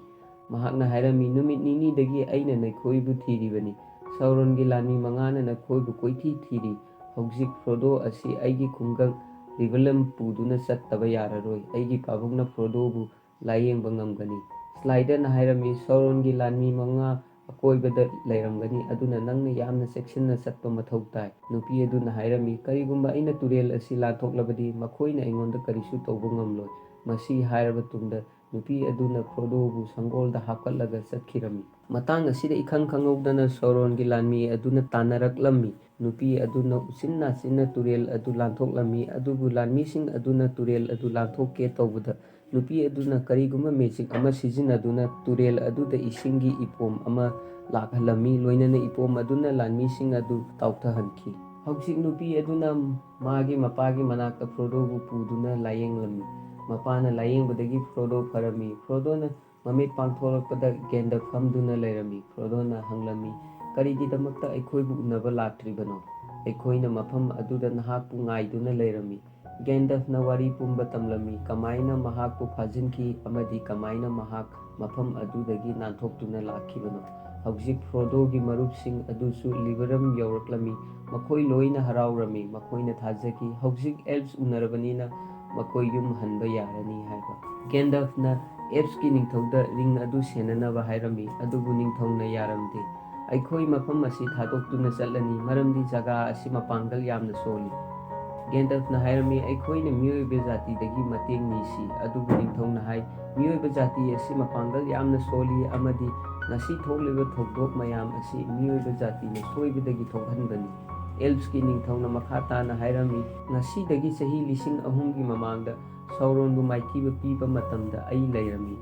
ꯃꯍꯥꯛꯅ ꯍꯥꯏꯔꯝꯃꯤ, "ꯅꯨꯃꯤꯠ ꯅꯤꯅꯤꯗꯒꯤ ꯑꯩꯅ ꯅꯈꯣꯏꯕꯨ ꯊꯤꯔꯤꯕꯅꯤ꯫ ꯁꯥꯎꯔꯣꯟꯒꯤ ꯂꯥꯟꯃꯤ ꯃꯉꯥꯅ ꯅꯈꯣꯏꯕꯨ ꯀꯣꯏꯊꯤ ꯊꯤꯔꯤ꯫ ꯍꯧꯖꯤꯛ ꯐ꯭ꯔꯣꯗꯣ ꯑꯁꯤ ꯑꯩꯒꯤ ꯈꯨꯡꯒꯪ ꯔꯤꯕꯂꯝ ꯄꯨꯗꯨꯅ ꯆꯠꯇꯕ ꯌꯥꯔꯔꯣꯏ꯫ ꯑꯩꯒꯤ ꯄꯥꯕꯨꯡꯅ ꯐ꯭ꯔꯣꯗꯣꯕꯨ ꯂꯥꯌꯦꯡꯕ ꯉꯝꯒꯅꯤ"꯫ ꯁ꯭ꯂꯥꯏꯗꯔꯅ ꯍꯥꯏꯔꯝꯃꯤ, "ꯁꯥꯎꯔꯣꯟꯒꯤ ꯂꯥꯟꯃꯤ ꯃꯉꯥ ꯑꯀꯣꯏꯕꯗ ꯂꯩꯔꯝꯒꯅꯤ, ꯑꯗꯨꯅ ꯅꯪꯅ ꯌꯥꯝꯅ ꯆꯦꯛꯁꯤꯟꯅ ꯆꯠꯄ ꯃꯊꯧ ꯇꯥꯏ"꯫ ꯅꯨꯄꯤ ꯑꯗꯨꯅ ꯍꯥꯏꯔꯝꯃꯤ, "ꯀꯔꯤꯒꯨꯝꯕ ꯑꯩꯅ ꯇꯨꯔꯦꯜ ꯑꯁꯤ ꯂꯥꯟꯊꯣꯛꯂꯕꯗꯤ, ꯃꯈꯣꯏꯅ ꯑꯩꯉꯣꯟꯗ ꯀꯔꯤꯁꯨ ꯇꯧꯕ ꯉꯝꯂꯣꯏ"꯫ ꯃꯁꯤ ꯍꯥꯏꯔꯕ ꯇꯨꯡꯗ ꯅꯨꯄꯤ ꯑꯗꯨꯅ ꯐ꯭ꯔꯣꯗꯣꯕꯨ ꯁꯪꯒꯣꯜꯗ ꯍꯥꯞꯀꯠꯂꯒ ꯆꯠꯈꯤꯔꯝꯃꯤ꯫ ꯃꯇꯥꯡ ꯑꯁꯤꯗ ꯏꯈꯪ ꯈꯪꯍꯧꯗꯅ ꯁꯥꯎꯔꯣꯟꯒꯤ ꯂꯥꯟꯃꯤ ꯑꯗꯨꯅ ꯇꯥꯟꯅꯔꯛꯂꯝꯃꯤ꯫ ꯅꯨꯄꯤ ꯑꯗꯨꯅ ꯎꯆꯤꯟ ꯅꯥꯆꯤꯟꯅ ꯇꯨꯔꯦꯜ ꯑꯗꯨ ꯂꯥꯟꯊꯣꯛꯂꯝꯃꯤ, ꯑꯗꯨꯕꯨ ꯂꯥꯟꯃꯤꯁꯤꯡ ꯑꯗꯨꯅ ꯇꯨꯔꯦꯜ ꯑꯗꯨ ꯂꯥꯟꯊꯣꯛꯀꯦ ꯇꯧꯕꯗ, ꯅꯨꯄꯤ ꯑꯗꯨꯅ ꯀꯔꯤꯒꯨꯝꯕ ꯃꯦꯖꯤꯛ ꯑꯃ ꯁꯤꯖꯤꯟꯅꯗꯨꯅ ꯇꯨꯔꯦꯜ ꯑꯗꯨꯗ ꯏꯁꯤꯡꯒꯤ ꯏꯄꯣꯝ ꯑꯃ ꯂꯥꯛꯍꯜꯂꯝꯃꯤ, ꯂꯣꯏꯅꯅ ꯏꯄꯣꯝ ꯑꯗꯨꯅ ꯂꯥꯟꯃꯤꯁꯤꯡ ꯑꯗꯨ ꯇꯥꯎꯊꯍꯟꯈꯤ꯫ ꯍꯧꯖꯤꯛ ꯅꯨꯄꯤ ꯑꯗꯨꯅ ꯃꯥꯒꯤ ꯃꯄꯥꯒꯤ ꯃꯅꯥꯛꯇ ꯐ꯭ꯔꯣꯗꯣꯕꯨ ꯄꯨꯗꯨꯅ ꯂꯥꯌꯦꯡꯂꯝꯃꯤ꯫ ꯃꯄꯥꯅ ꯂꯥꯌꯦꯡꯕꯗꯒꯤ ꯐ꯭ꯔꯣꯗꯣ ꯐꯔꯝꯃꯤ꯫ ꯐ꯭ꯔꯣꯗꯣꯅ ꯃꯃꯤꯠ ꯄꯥꯡꯊꯣꯔꯛꯄꯗ ꯒꯦꯟꯗꯜꯐ ꯐꯝꯗꯨꯅ ꯂꯩꯔꯝꯃꯤ꯫ ꯐ꯭ꯔꯣꯗꯣꯅ ꯍꯪꯂꯝꯃꯤ, "ꯀꯔꯤꯒꯤꯗꯃꯛꯇ ꯑꯩꯈꯣꯏꯕꯨ ꯎꯅꯕ ꯂꯥꯛꯇ꯭ꯔꯤꯕꯅꯣ? ꯑꯩꯈꯣꯏꯅ ꯃꯐꯝ ꯑꯗꯨꯗ ꯅꯍꯥꯛꯄꯨ ꯉꯥꯏꯗꯨꯅ ꯂꯩꯔꯝꯃꯤ꯫" ꯒꯦꯟꯗꯜꯐꯅ ꯋꯥꯔꯤ ꯄꯨꯝꯕ ꯇꯝꯂꯝꯃꯤ, ꯀꯃꯥꯏꯅ ꯃꯍꯥꯛꯄꯨ ꯐꯥꯖꯤꯟꯈꯤ ꯑꯃꯗꯤ ꯀꯃꯥꯏꯅ ꯃꯍꯥꯛ ꯃꯐꯝ ꯑꯗꯨꯗꯒꯤ ꯅꯥꯟꯊꯣꯛꯇꯨꯅ ꯂꯥꯛꯈꯤꯕꯅꯣ꯫ ꯍꯧꯖꯤꯛ ꯐ꯭ꯔꯣꯗꯣꯒꯤ ꯃꯔꯨꯞꯁꯤꯡ ꯑꯗꯨꯁꯨ ꯂꯤꯕꯔꯝ ꯌꯧꯔꯛꯂꯝꯃꯤ꯫ ꯃꯈꯣꯏ ꯂꯣꯏꯅ ꯍꯔꯥꯎꯔꯝꯃꯤ꯫ ꯃꯈꯣꯏꯅ ꯊꯥꯖꯈꯤ, ꯍꯧꯖꯤꯛ ꯑꯦꯜꯞꯁ ꯎꯅꯔꯕꯅꯤꯅ ꯃꯈꯣꯏ ꯌꯨꯝ ꯍꯟꯕ ꯌꯥꯔꯅꯤ ꯍꯥꯏꯕ꯫ ꯒꯦꯟꯗꯜꯐꯅ ꯑꯦꯜꯞꯁꯀꯤ ꯅꯤꯡꯊꯧꯗ ꯔꯤꯡ ꯑꯗꯨ ꯁꯦꯟꯅꯅꯕ ꯍꯥꯏꯔꯝꯃꯤ, ꯑꯗꯨꯕꯨ ꯅꯤꯡꯊꯧꯅ ꯌꯥꯔꯝꯗꯦ꯫ "ꯑꯩꯈꯣꯏ ꯃꯐꯝ ꯑꯁꯤ ꯊꯥꯗꯣꯛꯇꯨꯅ ꯆꯠꯂꯅꯤ, ꯃꯔꯝꯗꯤ ꯖꯒꯥ ꯑꯁꯤ ꯃꯄꯥꯡꯒꯜ ꯌꯥꯝꯅ ꯁꯣꯜꯂꯤ꯫" ꯒꯦꯟꯗꯜꯐꯅ ꯍꯥꯏꯔꯝꯃꯤ, "ꯑꯩꯈꯣꯏꯅ ꯃꯤꯑꯣꯏꯕ ꯖꯥꯇꯤꯗꯒꯤ ꯃꯇꯦꯡ ꯅꯤꯁꯤ꯫" ꯑꯗꯨꯕꯨ ꯅꯤꯡꯊꯧꯅ ꯍꯥꯏ, "ꯃꯤꯑꯣꯏꯕ ꯖꯥꯇꯤ ꯑꯁꯤ ꯃꯄꯥꯡꯒꯜ ꯌꯥꯝꯅ ꯁꯣꯜꯂꯤ ꯑꯃꯗꯤ ꯉꯁꯤ ꯊꯣꯛꯂꯤꯕ ꯊꯧꯗꯣꯛ ꯃꯌꯥꯝ ꯑꯁꯤ ꯃꯤꯑꯣꯏꯕ ꯖꯥꯇꯤꯅ ꯁꯣꯏꯕꯗꯒꯤ ꯊꯣꯛꯍꯟꯕꯅꯤ꯫" ꯑꯦꯜꯞꯁꯀꯤ ꯅꯤꯡꯊꯧꯅ ꯃꯈꯥ ꯇꯥꯅ ꯍꯥꯏꯔꯝꯃꯤ, "ꯉꯁꯤꯗꯒꯤ ꯆꯍꯤ ꯂꯤꯁꯤꯡ ꯑꯍꯨꯝꯒꯤ ꯃꯃꯥꯡꯗ ꯁꯥꯎꯔꯣꯟꯕꯨ ꯃꯥꯏꯊꯤꯕ ꯄꯤꯕ ꯃꯇꯝꯗ ꯑꯩ ꯂꯩꯔꯝꯃꯤ꯫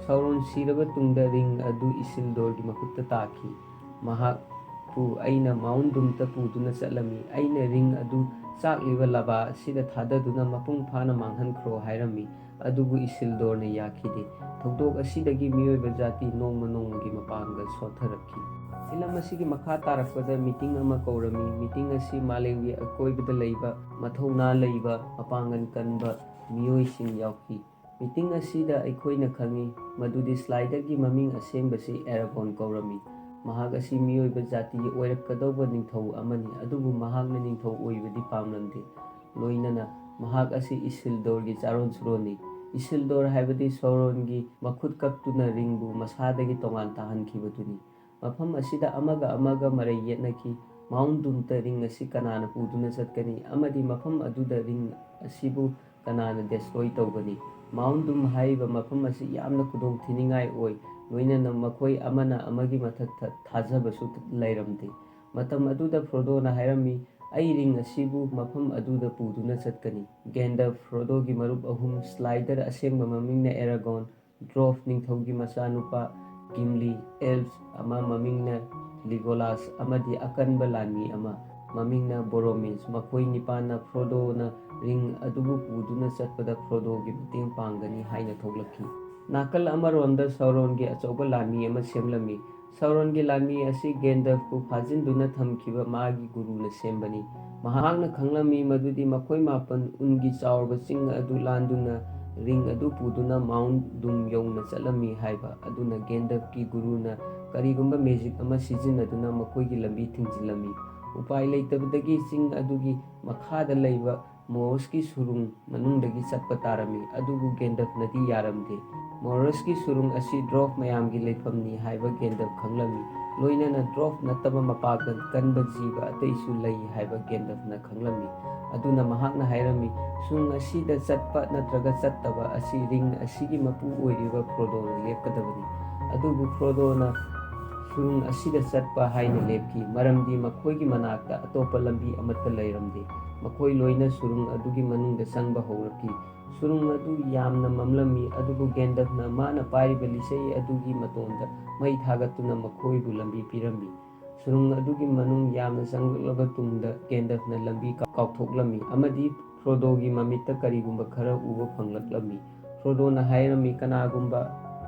ꯁꯥꯎꯔꯣꯟ ꯁꯤꯔꯕ ꯇꯨꯡꯗ ꯔꯤꯡ ꯑꯗꯨ ꯏꯁꯤꯜꯗꯣꯔꯒꯤ ꯃꯈꯨꯠꯇ ꯇꯥꯈꯤ꯫ ꯃꯍꯥꯛꯄꯨ ꯑꯩꯅ ꯃꯥꯎꯟ ꯗꯨꯝꯇ ꯄꯨꯗꯨꯅ ꯆꯠꯂꯝꯃꯤ꯫ ꯑꯩꯅ ꯔꯤꯡ ꯑꯗꯨ ꯆꯥꯛꯂꯤꯕ ꯂꯥꯚꯥ ꯑꯁꯤꯗ ꯊꯥꯗꯗꯨꯅ ꯃꯄꯨꯡ ꯐꯥꯅ ꯃꯥꯡꯍꯟꯈ꯭ꯔꯣ ꯍꯥꯏꯔꯝꯃꯤ, ꯑꯗꯨꯕꯨ ꯏꯁꯤꯜꯗꯣꯔꯅ ꯌꯥꯈꯤꯗꯦ꯫ ꯊꯧꯗꯣꯛ ꯑꯁꯤꯗꯒꯤ ꯃꯤꯑꯣꯏꯕ ꯖꯥꯇꯤ ꯅꯣꯡꯃ ꯅꯣꯡꯃꯒꯤ ꯃꯄꯥꯡꯒꯜ ꯁꯣꯟꯊꯔꯛꯈꯤ꯫" ꯐꯤꯂꯝ ꯑꯁꯤꯒꯤ ꯃꯈꯥ ꯇꯥꯔꯛꯄꯗ ꯃꯤꯇꯤꯡ ꯑꯃ ꯀꯧꯔꯝꯃꯤ꯫ ꯃꯤꯇꯤꯡ ꯑꯁꯤ ꯃꯥꯂꯦꯝꯒꯤ ꯑꯀꯣꯏꯕꯗ ꯂꯩꯕ ꯃꯊꯧꯅꯥ ꯂꯩꯕ, ꯃꯄꯥꯡꯒꯜ ꯀꯟꯕ ꯃꯤꯑꯣꯏꯁꯤꯡ ꯌꯥꯎꯈꯤ꯫ ꯃꯤꯇꯤꯡ ꯑꯁꯤꯗ ꯑꯩꯈꯣꯏꯅ ꯈꯪꯏ ꯃꯗꯨꯗꯤ ꯁ꯭ꯂꯥꯏꯗꯔꯒꯤ ꯃꯃꯤꯡ ꯑꯁꯦꯡꯕꯁꯤ ꯑꯦꯔꯥꯒꯣꯟ ꯀꯧꯔꯝꯃꯤ꯫ ꯃꯍꯥꯛ ꯑꯁꯤ ꯃꯤꯑꯣꯏꯕ ꯖꯥꯇꯤꯒꯤ ꯑꯣꯏꯔꯛꯀꯗꯧꯕ ꯅꯤꯡꯊꯧ ꯑꯃꯅꯤ, ꯑꯗꯨꯕꯨ ꯃꯍꯥꯛꯅ ꯅꯤꯡꯊꯧ ꯑꯣꯏꯕꯗꯤ ꯄꯥꯝꯂꯝꯗꯦ꯫ ꯂꯣꯏꯅꯅ ꯃꯍꯥꯛ ꯑꯁꯤ ꯏꯁꯤꯜꯗꯣꯔꯒꯤ ꯆꯥꯔꯣꯟ ꯁꯨꯔꯣꯟꯅꯤ꯫ ꯏꯁꯤꯜꯗꯣꯔ ꯍꯥꯏꯕꯗꯤ ꯁꯥꯎꯔꯣꯟꯒꯤ ꯃꯈꯨꯠ ꯀꯛꯇꯨꯅ ꯔꯤꯡꯕꯨ ꯃꯁꯥꯗꯒꯤ ꯇꯣꯉꯥꯟ ꯇꯥꯍꯟꯈꯤꯕꯗꯨꯅꯤ꯫ ꯃꯐꯝ ꯑꯁꯤꯗ ꯑꯃꯒ ꯑꯃꯒ ꯃꯔꯩ ꯌꯦꯠꯅꯈꯤ꯫ ꯃꯥꯎꯟ ꯗꯨꯝꯇ ꯔꯤꯡ ꯑꯁꯤ ꯀꯅꯥꯅ ꯄꯨꯗꯨꯅ ꯆꯠꯀꯅꯤ ꯑꯃꯗꯤ ꯃꯐꯝ ꯑꯗꯨꯗ ꯔꯤꯡ ꯑꯁꯤꯕꯨ ꯀꯅꯥꯅ ꯗꯦꯁꯇ꯭ꯔꯣꯏ ꯇꯧꯒꯅꯤ? ꯃꯥꯎꯟ ꯗꯨꯝ ꯍꯥꯏꯔꯤꯕ ꯃꯐꯝ ꯑꯁꯤ ꯌꯥꯝꯅ ꯈꯨꯗꯣꯡ ꯊꯤꯅꯤꯡꯉꯥꯏ ꯑꯣꯏ, ꯂꯣꯏꯅꯅ ꯃꯈꯣꯏ ꯑꯃꯅ ꯑꯃꯒꯤ ꯃꯊꯛꯇ ꯊꯥꯖꯕꯁꯨ ꯂꯩꯔꯝꯗꯦ꯫ ꯃꯇꯝ ꯑꯗꯨꯗ ꯐ꯭ꯔꯣꯗꯣꯅ ꯍꯥꯏꯔꯝꯃꯤ, "ꯑꯩ ꯔꯤꯡ ꯑꯁꯤꯕꯨ ꯃꯐꯝ ꯑꯗꯨꯗ ꯄꯨꯗꯨꯅ ꯆꯠꯀꯅꯤ"꯫ ꯒꯦꯟꯗꯜꯐ, ꯐ꯭ꯔꯣꯗꯣꯒꯤ ꯃꯔꯨꯞ ꯑꯍꯨꯝ, ꯁ꯭ꯂꯥꯏꯗꯔ, ꯑꯁꯦꯡꯕ ꯃꯃꯤꯡꯅ ꯑꯦꯔꯥꯒꯣꯟ, ꯗ꯭ꯋꯥꯔꯐ ꯅꯤꯡꯊꯧꯒꯤ ꯃꯆꯥꯅꯨꯄꯥ ꯒꯤꯝꯂꯤ, ꯑꯦꯜꯐ ꯑꯃ ꯃꯃꯤꯡꯅ ꯂꯤꯒꯣꯂꯥꯁ, ꯑꯃꯗꯤ ꯑꯀꯟꯕ ꯂꯥꯟꯃꯤ ꯑꯃ ꯃꯃꯤꯡꯅ ꯕꯣꯔꯣꯃꯤꯁ, ꯃꯈꯣꯏ ꯅꯤꯄꯥꯟꯅ ꯐ꯭ꯔꯣꯗꯣꯅ ꯔꯤꯡ ꯑꯗꯨꯕꯨ ꯄꯨꯗꯨꯅ ꯆꯠꯄꯗ ꯐ꯭ꯔꯣꯗꯣꯒꯤ ꯃꯇꯦꯡ ꯄꯥꯡꯒꯅꯤ ꯍꯥꯏꯅ ꯊꯣꯛꯂꯛꯈꯤ꯫ ꯅꯥꯀꯜ ꯑꯃꯔꯣꯝꯗ ꯁꯥꯎꯔꯣꯟꯒꯤ ꯑꯆꯧꯕ ꯂꯥꯟꯃꯤ ꯑꯃ ꯁꯦꯝꯂꯝꯃꯤ꯫ ꯁꯥꯎꯔꯣꯟꯒꯤ ꯂꯥꯟꯃꯤ ꯑꯁꯤ ꯒꯦꯟꯗꯜꯐꯄꯨ ꯐꯥꯖꯤꯟꯗꯨꯅ ꯊꯝꯈꯤꯕ ꯃꯥꯒꯤ ꯒꯨꯔꯨꯅ ꯁꯦꯝꯕꯅꯤ꯫ ꯃꯍꯥꯛꯅ ꯈꯪꯂꯝꯃꯤ ꯃꯗꯨꯗꯤ ꯃꯈꯣꯏ ꯃꯥꯄꯟ ꯎꯟꯒꯤ ꯆꯥꯎꯔꯕ ꯆꯤꯡ ꯑꯗꯨ ꯂꯥꯟꯗꯨꯅ ꯔꯤꯡ ꯑꯗꯨ ꯄꯨꯗꯨꯅ ꯃꯥꯎꯟ ꯗꯨꯝ ꯌꯧꯅ ꯆꯠꯂꯝꯃꯤ ꯍꯥꯏꯕ ꯑꯗꯨꯅ ꯒꯦꯟꯗꯜꯐꯀꯤ ꯒꯨꯔꯨꯅ ꯀꯔꯤꯒꯨꯝꯕ ꯃꯦꯖꯤꯛ ꯑꯃ ꯁꯤꯖꯤꯟꯅꯗꯨꯅ ꯃꯈꯣꯏꯒꯤ ꯂꯝꯕꯤ ꯊꯤꯡꯖꯤꯜꯂꯝꯃꯤ꯫ ꯎꯄꯥꯏ ꯂꯩꯇꯕꯗꯒꯤ ꯆꯤꯡ ꯑꯗꯨꯒꯤ ꯃꯈꯥꯗ ꯂꯩꯕ ꯃꯣꯔꯣꯁꯀꯤ ꯁꯨꯔꯨꯡ ꯃꯅꯨꯡꯗꯒꯤ ꯆꯠꯄ ꯇꯥꯔꯝꯃꯤ꯫ ꯑꯗꯨꯕꯨ ꯒꯦꯟꯗꯜꯐꯅꯗꯤ ꯌꯥꯔꯝꯗꯦ꯫ ꯃꯣꯔꯣꯁꯀꯤ ꯁꯨꯔꯨꯡ ꯑꯁꯤ ꯗ꯭ꯋꯥꯔꯐ ꯃꯌꯥꯝꯒꯤ ꯂꯩꯐꯝꯅꯤ ꯍꯥꯏꯕ ꯒꯦꯟꯗꯜꯐ ꯈꯪꯂꯝꯃꯤ꯫ ꯂꯣꯏꯅꯅ ꯗ꯭ꯋꯥꯔꯐ ꯅꯠꯇꯕ ꯃꯄꯥꯡꯒꯜ ꯀꯟꯕ ꯖꯤꯕ ꯑꯇꯩꯁꯨ ꯂꯩ ꯍꯥꯏꯕ ꯒꯦꯟꯗꯜꯐꯅ ꯈꯪꯂꯝꯃꯤ꯫ ꯑꯗꯨꯅ ꯃꯍꯥꯛꯅ ꯍꯥꯏꯔꯝꯃꯤ, "ꯁꯨꯔꯨꯡ ꯑꯁꯤꯗ ꯆꯠꯄ ꯅꯠꯇ꯭ꯔꯒ ꯆꯠꯇꯕ ꯑꯁꯤ ꯔꯤꯡ ꯑꯁꯤꯒꯤ ꯃꯄꯨ ꯑꯣꯏꯔꯤꯕ ꯐ꯭ꯔꯣꯗꯣꯅ ꯂꯦꯞꯀꯗꯕꯅꯤ"꯫ ꯑꯗꯨꯕꯨ ꯐ꯭ꯔꯣꯗꯣꯅ ꯁꯨꯔꯨꯡ ꯑꯁꯤꯗ ꯆꯠꯄ ꯍꯥꯏꯅ ꯂꯦꯞꯈꯤ, ꯃꯔꯝꯗꯤ ꯃꯈꯣꯏꯒꯤ ꯃꯅꯥꯛꯇ ꯑꯇꯣꯞꯄ ꯂꯝꯕꯤ ꯑꯃꯠꯇ ꯂꯩꯔꯝꯗꯦ꯫ ꯃꯈꯣꯏ ꯂꯣꯏꯅ ꯁꯨꯔꯨꯡ ꯑꯗꯨꯒꯤ ꯃꯅꯨꯡꯗ ꯆꯪꯕ ꯍꯧꯔꯛꯈꯤ꯫ ꯁꯨꯔꯨꯡ ꯑꯗꯨ ꯌꯥꯝꯅ ꯃꯝꯂꯝꯃꯤ, ꯑꯗꯨꯕꯨ ꯒꯦꯟꯗꯜꯐꯅ ꯃꯥꯅ ꯄꯥꯏꯔꯤꯕ ꯂꯤꯆꯩ ꯑꯗꯨꯒꯤ ꯃꯇꯣꯟꯗ ꯃꯩ ꯊꯥꯒꯠꯇꯨꯅ ꯃꯈꯣꯏꯕꯨ ꯂꯝꯕꯤ ꯄꯤꯔꯝꯃꯤ꯫ ꯁꯨꯔꯨꯡ ꯑꯗꯨꯒꯤ ꯃꯅꯨꯡ ꯌꯥꯝꯅ ꯆꯪꯂꯛꯂꯕ ꯇꯨꯡꯗ ꯒꯦꯟꯗꯜꯐꯅ ꯂꯝꯕꯤ ꯀꯥꯎꯊꯣꯛꯂꯝꯃꯤ ꯑꯃꯗꯤ ꯐ꯭ꯔꯣꯗꯣꯒꯤ ꯃꯃꯤꯠꯇ ꯀꯔꯤꯒꯨꯝꯕ ꯈꯔ ꯎꯕ ꯐꯪꯂꯛꯂꯝꯃꯤ꯫ ꯐ꯭ꯔꯣꯗꯣꯅ ꯍꯥꯏꯔꯝꯃꯤ, "ꯀꯅꯥꯒꯨꯝꯕ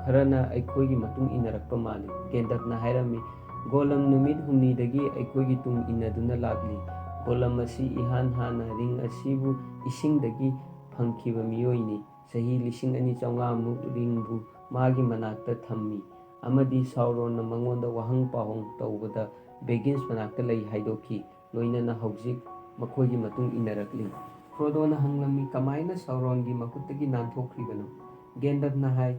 ꯈꯔꯅ ꯑꯩꯈꯣꯏꯒꯤ ꯃꯇꯨꯡ ꯏꯟꯅꯔꯛꯄ ꯃꯥꯜꯂꯤ"꯫ ꯒꯦꯟꯗꯜꯐꯅ ꯍꯥꯏꯔꯝꯃꯤ, "ꯒꯣꯂꯝ ꯅꯨꯃꯤꯠ ꯍꯨꯝꯅꯤꯗꯒꯤ ꯑꯩꯈꯣꯏꯒꯤ ꯇꯨꯡ ꯏꯟꯅꯗꯨꯅ ꯂꯥꯛꯂꯤ꯫ ꯒꯣꯂꯝ ꯑꯁꯤ ꯏꯍꯥꯟ ꯍꯥꯟꯅ ꯔꯤꯡ ꯑꯁꯤꯕꯨ ꯏꯁꯤꯡꯗꯒꯤ ꯐꯪꯈꯤꯕ ꯃꯤꯑꯣꯏꯅꯤ꯫ ꯆꯍꯤ ꯂꯤꯁꯤꯡ ꯑꯅꯤ ꯆꯥꯝꯃꯉꯥꯃꯨꯛ ꯔꯤꯡꯕꯨ ꯃꯥꯒꯤ ꯃꯅꯥꯛꯇ ꯊꯝꯃꯤ ꯑꯃꯗꯤ ꯁꯥꯎꯔꯣꯟꯅ ꯃꯉꯣꯟꯗ ꯋꯥꯍꯪ ꯄꯥꯎꯍꯪ ꯇꯧꯕꯗ ꯕꯦꯒꯤꯟꯁ ꯃꯅꯥꯛꯇ ꯂꯩ ꯍꯥꯏꯗꯣꯛꯈꯤ꯫ ꯂꯣꯏꯅꯅ ꯍꯧꯖꯤꯛ ꯃꯈꯣꯏꯒꯤ ꯃꯇꯨꯡ ꯏꯟꯅꯔꯛꯂꯤ"꯫ ꯐ꯭ꯔꯣꯗꯣꯅ ꯍꯪꯂꯝꯃꯤ, "ꯀꯃꯥꯏꯅ ꯁꯥꯎꯔꯣꯟꯒꯤ ꯃꯈꯨꯠꯇꯒꯤ ꯅꯥꯟꯊꯣꯛꯈ꯭ꯔꯤꯕꯅꯣ?" ꯒꯦꯟꯗꯜꯐꯅ ꯍꯥꯏ,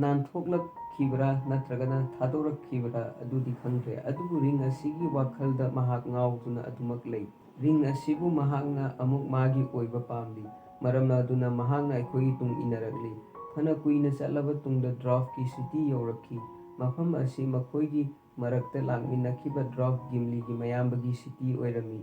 "ꯅꯥꯟꯊꯣꯛꯂꯛꯈꯤꯕ꯭ꯔꯥ ꯅꯠꯇ꯭ꯔꯒꯅ ꯊꯥꯗꯣꯔꯛꯈꯤꯕ꯭ꯔꯥ ꯑꯗꯨꯗꯤ ꯈꯪꯗ꯭ꯔꯦ, ꯑꯗꯨꯕꯨ ꯔꯤꯡ ꯑꯁꯤꯒꯤ ꯋꯥꯈꯜꯗ ꯃꯍꯥꯛ ꯉꯥꯎꯗꯨꯅ ꯑꯗꯨꯃꯛ ꯂꯩ꯫ ꯔꯤꯡ ꯑꯁꯤꯕꯨ ꯃꯍꯥꯛꯅ ꯑꯃꯨꯛ ꯃꯥꯒꯤ ꯑꯣꯏꯕ ꯄꯥꯝꯂꯤ"꯫ ꯃꯔꯝ ꯑꯗꯨꯅ ꯃꯍꯥꯛꯅ ꯑꯩꯈꯣꯏꯒꯤ ꯇꯨꯡ ꯏꯟꯅꯔꯛꯂꯤ꯫ ꯐꯅ ꯀꯨꯏꯅ ꯆꯠꯂꯕ ꯇꯨꯡꯗ ꯗ꯭ꯋꯥꯔꯐꯀꯤ ꯁꯤꯇꯤ ꯌꯧꯔꯛꯈꯤ꯫ ꯃꯐꯝ ꯑꯁꯤ ꯃꯈꯣꯏꯒꯤ ꯃꯔꯛꯇ ꯂꯥꯛꯃꯤꯟꯅꯈꯤꯕ ꯗ꯭ꯋꯥꯔꯐ ꯒꯤꯝꯂꯤꯒꯤ ꯃꯌꯥꯝꯕꯒꯤ ꯁꯤꯇꯤ ꯑꯣꯏꯔꯝꯃꯤ꯫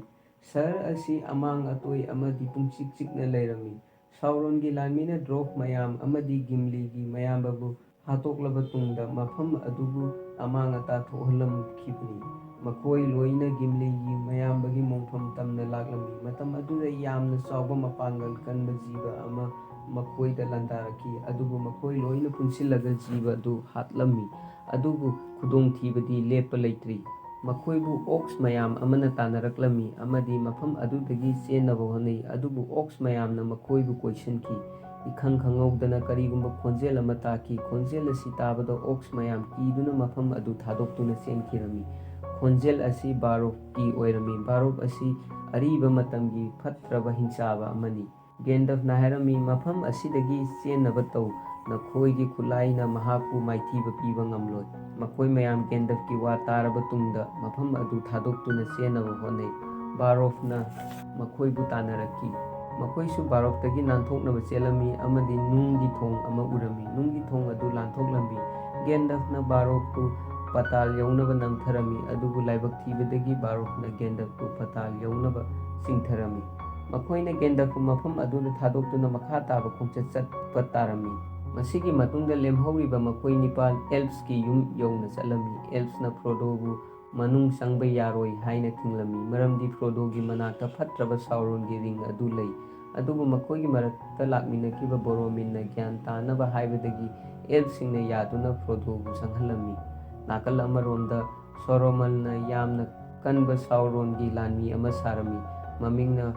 ꯁꯍꯔ ꯑꯁꯤ ꯑꯃꯥꯡ ꯑꯇꯣꯏ ꯑꯃꯗꯤ ꯄꯨꯡꯆꯤꯛ ꯆꯤꯛꯅ ꯂꯩꯔꯝꯃꯤ꯫ ꯁꯥꯎꯔꯣꯟꯒꯤ ꯂꯥꯟꯃꯤꯅ ꯗ꯭ꯋꯥꯔꯐ ꯃꯌꯥꯝ ꯑꯃꯗꯤ ꯒꯤꯝꯂꯤꯒꯤ ꯃꯌꯥꯝꯕꯕꯨ ꯍꯥꯠꯇꯣꯛꯂꯕ ꯇꯨꯡꯗ ꯃꯐꯝ ꯑꯗꯨꯕꯨ ꯑꯃꯥꯡ ꯑꯇꯥ ꯊꯣꯛꯍꯜꯂꯝꯈꯤꯕꯅꯤ꯫ ꯃꯈꯣꯏ ꯂꯣꯏꯅ ꯒꯤꯝꯂꯤꯒꯤ ꯃꯌꯥꯝꯕꯒꯤ ꯃꯣꯡꯐꯝ ꯇꯝꯅ ꯂꯥꯛꯂꯝꯃꯤ꯫ ꯃꯇꯝ ꯑꯗꯨꯗ ꯌꯥꯝꯅ ꯆꯥꯎꯕ ꯃꯄꯥꯡꯒꯜ ꯀꯟꯕ ꯖꯤꯕ ꯑꯃ ꯃꯈꯣꯏꯗ ꯂꯥꯟꯗꯥꯔꯛꯈꯤ, ꯑꯗꯨꯕꯨ ꯃꯈꯣꯏ ꯂꯣꯏꯅ ꯄꯨꯟꯁꯤꯜꯂꯒ ꯖꯤꯕ ꯑꯗꯨ ꯍꯥꯠꯂꯝꯃꯤ꯫ ꯑꯗꯨꯕꯨ ꯈꯨꯗꯣꯡꯊꯤꯕꯗꯤ ꯂꯦꯞꯄ ꯂꯩꯇ꯭ꯔꯤ꯫ ꯃꯈꯣꯏꯕꯨ ꯑꯣꯛꯁ ꯃꯌꯥꯝ ꯑꯃꯅ ꯇꯥꯟꯅꯔꯛꯂꯝꯃꯤ ꯑꯃꯗꯤ ꯃꯐꯝ ꯑꯗꯨꯗꯒꯤ ꯆꯦꯟꯅꯕ ꯍꯣꯠꯅꯩ, ꯑꯗꯨꯕꯨ ꯑꯣꯛꯁ ꯃꯌꯥꯝꯅ ꯃꯈꯣꯏꯕꯨ ꯀꯣꯏꯁꯤꯟꯈꯤ꯫ ꯏꯈꯪ ꯈꯪꯍꯧꯗꯅ ꯀꯔꯤꯒꯨꯝꯕ ꯈꯣꯟꯖꯦꯜ ꯑꯃ ꯇꯥꯈꯤ꯫ ꯈꯣꯟꯖꯦꯜ ꯑꯁꯤ ꯇꯥꯕꯗ ꯑꯣꯛꯁ ꯃꯌꯥꯝ ꯀꯤꯗꯨꯅ ꯃꯐꯝ ꯑꯗꯨ ꯊꯥꯗꯣꯛꯇꯨꯅ ꯆꯦꯟꯈꯤꯔꯝꯃꯤ꯫ ꯈꯣꯟꯖꯦꯜ ꯑꯁꯤ ꯕꯥꯔꯣꯐꯀꯤ ꯑꯣꯏꯔꯝꯃꯤ꯫ ꯕꯥꯔꯣꯐ ꯑꯁꯤ ꯑꯔꯤꯕ ꯃꯇꯝꯒꯤ ꯐꯠꯇ꯭ꯔꯕ ꯍꯤꯡꯆꯥꯕ ꯑꯃꯅꯤ꯫ ꯒꯦꯟꯗꯜꯐꯅ ꯍꯥꯏꯔꯝꯃꯤ, "ꯃꯐꯝ ꯑꯁꯤꯗꯒꯤ ꯆꯦꯟꯅꯕ ꯇꯧ꯫ ꯅꯈꯣꯏꯒꯤ ꯈꯨꯠꯂꯥꯏꯅ ꯃꯍꯥꯛꯄꯨ ꯃꯥꯏꯊꯤꯕ ꯄꯤꯕ ꯉꯝꯂꯣꯏ꯫" ꯃꯈꯣꯏ ꯃꯌꯥꯝ ꯒꯦꯟꯗꯜꯐꯀꯤ ꯋꯥ ꯇꯥꯔꯕ ꯇꯨꯡꯗ ꯃꯐꯝ ꯑꯗꯨ ꯊꯥꯗꯣꯛꯇꯨꯅ ꯆꯦꯟꯅꯕ ꯍꯣꯠꯅꯩ꯫ ꯕꯥꯔꯣꯐꯅ ꯃꯈꯣꯏꯕꯨ ꯇꯥꯟꯅꯔꯛꯈꯤ꯫ ꯃꯈꯣꯏꯁꯨ ꯕꯥꯔꯣꯐꯇꯒꯤ ꯅꯥꯟꯊꯣꯛꯅꯕ ꯆꯦꯜꯂꯝꯃꯤ ꯑꯃꯗꯤ ꯅꯨꯡꯒꯤ ꯊꯣꯡ ꯑꯃ ꯎꯔꯝꯃꯤ꯫ ꯅꯨꯡꯒꯤ ꯊꯣꯡ ꯑꯗꯨ ꯂꯥꯟꯊꯣꯛꯂꯝꯃꯤ꯫ ꯒꯦꯟꯗꯜꯐꯅ ꯕꯥꯔꯣꯐꯄꯨ ꯄꯇꯥꯜ ꯌꯧꯅꯕ ꯅꯝꯊꯔꯝꯃꯤ, ꯑꯗꯨꯕꯨ ꯂꯥꯏꯕꯛ ꯊꯤꯕꯗꯒꯤ ꯕꯥꯔꯣꯐꯅ ꯒꯦꯟꯗꯜꯐꯄꯨ ꯄꯇꯥꯜ ꯌꯧꯅꯕ ꯆꯤꯡꯊꯔꯝꯃꯤ꯫ ꯃꯈꯣꯏꯅ ꯒꯦꯟꯗꯜꯐꯄꯨ ꯃꯐꯝ ꯑꯗꯨꯗ ꯊꯥꯗꯣꯛꯇꯨꯅ ꯃꯈꯥ ꯇꯥꯕ ꯈꯣꯡꯆꯠ ꯆꯠꯄ ꯇꯥꯔꯝꯃꯤ꯫ ꯃꯁꯤꯒꯤ ꯃꯇꯨꯡꯗ ꯂꯦꯝꯍꯧꯔꯤꯕ ꯃꯈꯣꯏ ꯅꯤꯄꯥꯜ ꯑꯦꯜꯞꯁꯀꯤ ꯌꯨꯝ ꯌꯧꯅ ꯆꯠꯂꯝꯃꯤ꯫ ꯑꯦꯜꯞꯁꯅ ꯐ꯭ꯔꯣꯗꯣꯕꯨ ꯃꯅꯨꯡ ꯆꯪꯕ ꯌꯥꯔꯣꯏ ꯍꯥꯏꯅ ꯊꯤꯡꯂꯝꯃꯤ, ꯃꯔꯝꯗꯤ ꯐ꯭ꯔꯣꯗꯣꯒꯤ ꯃꯅꯥꯛꯇ ꯐꯠꯇ꯭ꯔꯕ ꯁꯥꯎꯔꯣꯟꯒꯤ ꯔꯤꯡ ꯑꯗꯨ ꯂꯩ꯫ ꯑꯗꯨꯕꯨ ꯃꯈꯣꯏꯒꯤ ꯃꯔꯛꯇ ꯂꯥꯛꯃꯤꯟꯅꯈꯤꯕ ꯕꯣꯔꯣꯃꯤꯟꯅ ꯒ꯭ꯌꯥꯟ ꯇꯥꯅꯕ ꯍꯥꯏꯕꯗꯒꯤ ꯑꯦꯜꯞꯁꯤꯡꯅ ꯌꯥꯗꯨꯅ ꯐ꯭ꯔꯣꯗꯣꯕꯨ ꯆꯪꯍꯜꯂꯝꯃꯤ꯫ ꯅꯥꯀꯜ ꯑꯃꯔꯣꯝꯗ ꯁꯣꯔꯣꯃꯜꯅ ꯌꯥꯝꯅ ꯀꯟꯕ ꯁꯥꯎꯔꯣꯟꯒꯤ ꯂꯥꯟꯃꯤ ꯑꯃ ꯁꯥꯔꯝꯃꯤ꯫ ꯃꯃꯤꯡꯅ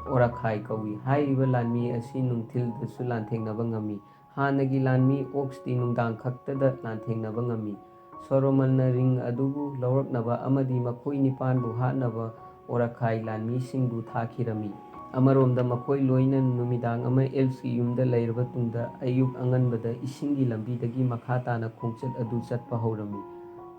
ꯑꯣꯔꯥꯈꯥꯏ ꯀꯧꯏ꯫ ꯍꯥꯏꯔꯤꯕ ꯂꯥꯟꯃꯤ ꯑꯁꯤ ꯅꯨꯡꯊꯤꯜꯗꯁꯨ ꯂꯥꯟꯊꯦꯡꯅꯕ ꯉꯝꯃꯤ꯫ ꯍꯥꯟꯅꯒꯤ ꯂꯥꯟꯃꯤ ꯑꯣꯛꯁꯇꯤ ꯅꯨꯡꯗꯥꯡ ꯈꯛꯇꯗ ꯂꯥꯟꯊꯦꯡꯅꯕ ꯉꯝꯃꯤ꯫ ꯁꯣꯔꯣꯃꯜꯅ ꯔꯤꯡ ꯑꯗꯨꯕꯨ ꯂꯧꯔꯛꯅꯕ ꯑꯃꯗꯤ ꯃꯈꯣꯏ ꯅꯤꯄꯥꯟꯕꯨ ꯍꯥꯠꯅꯕ ꯑꯣꯔꯥꯈꯥꯏ ꯂꯥꯟꯃꯤꯁꯤꯡꯕꯨ ꯊꯥꯈꯤꯔꯝꯃꯤ꯫ ꯑꯃꯔꯣꯝꯗ ꯃꯈꯣꯏ ꯂꯣꯏꯅ ꯅꯨꯃꯤꯗꯥꯡ ꯑꯃ ꯑꯦꯜꯞꯁꯀꯤ ꯌꯨꯝꯗ ꯂꯩꯔꯕ ꯇꯨꯡꯗ ꯑꯌꯨꯛ ꯑꯉꯟꯕꯗ ꯏꯁꯤꯡꯒꯤ ꯂꯝꯕꯤꯗꯒꯤ ꯃꯈꯥ ꯇꯥꯅ ꯈꯣꯡꯆꯠ ꯑꯗꯨ ꯆꯠꯄ ꯍꯧꯔꯝꯃꯤ꯫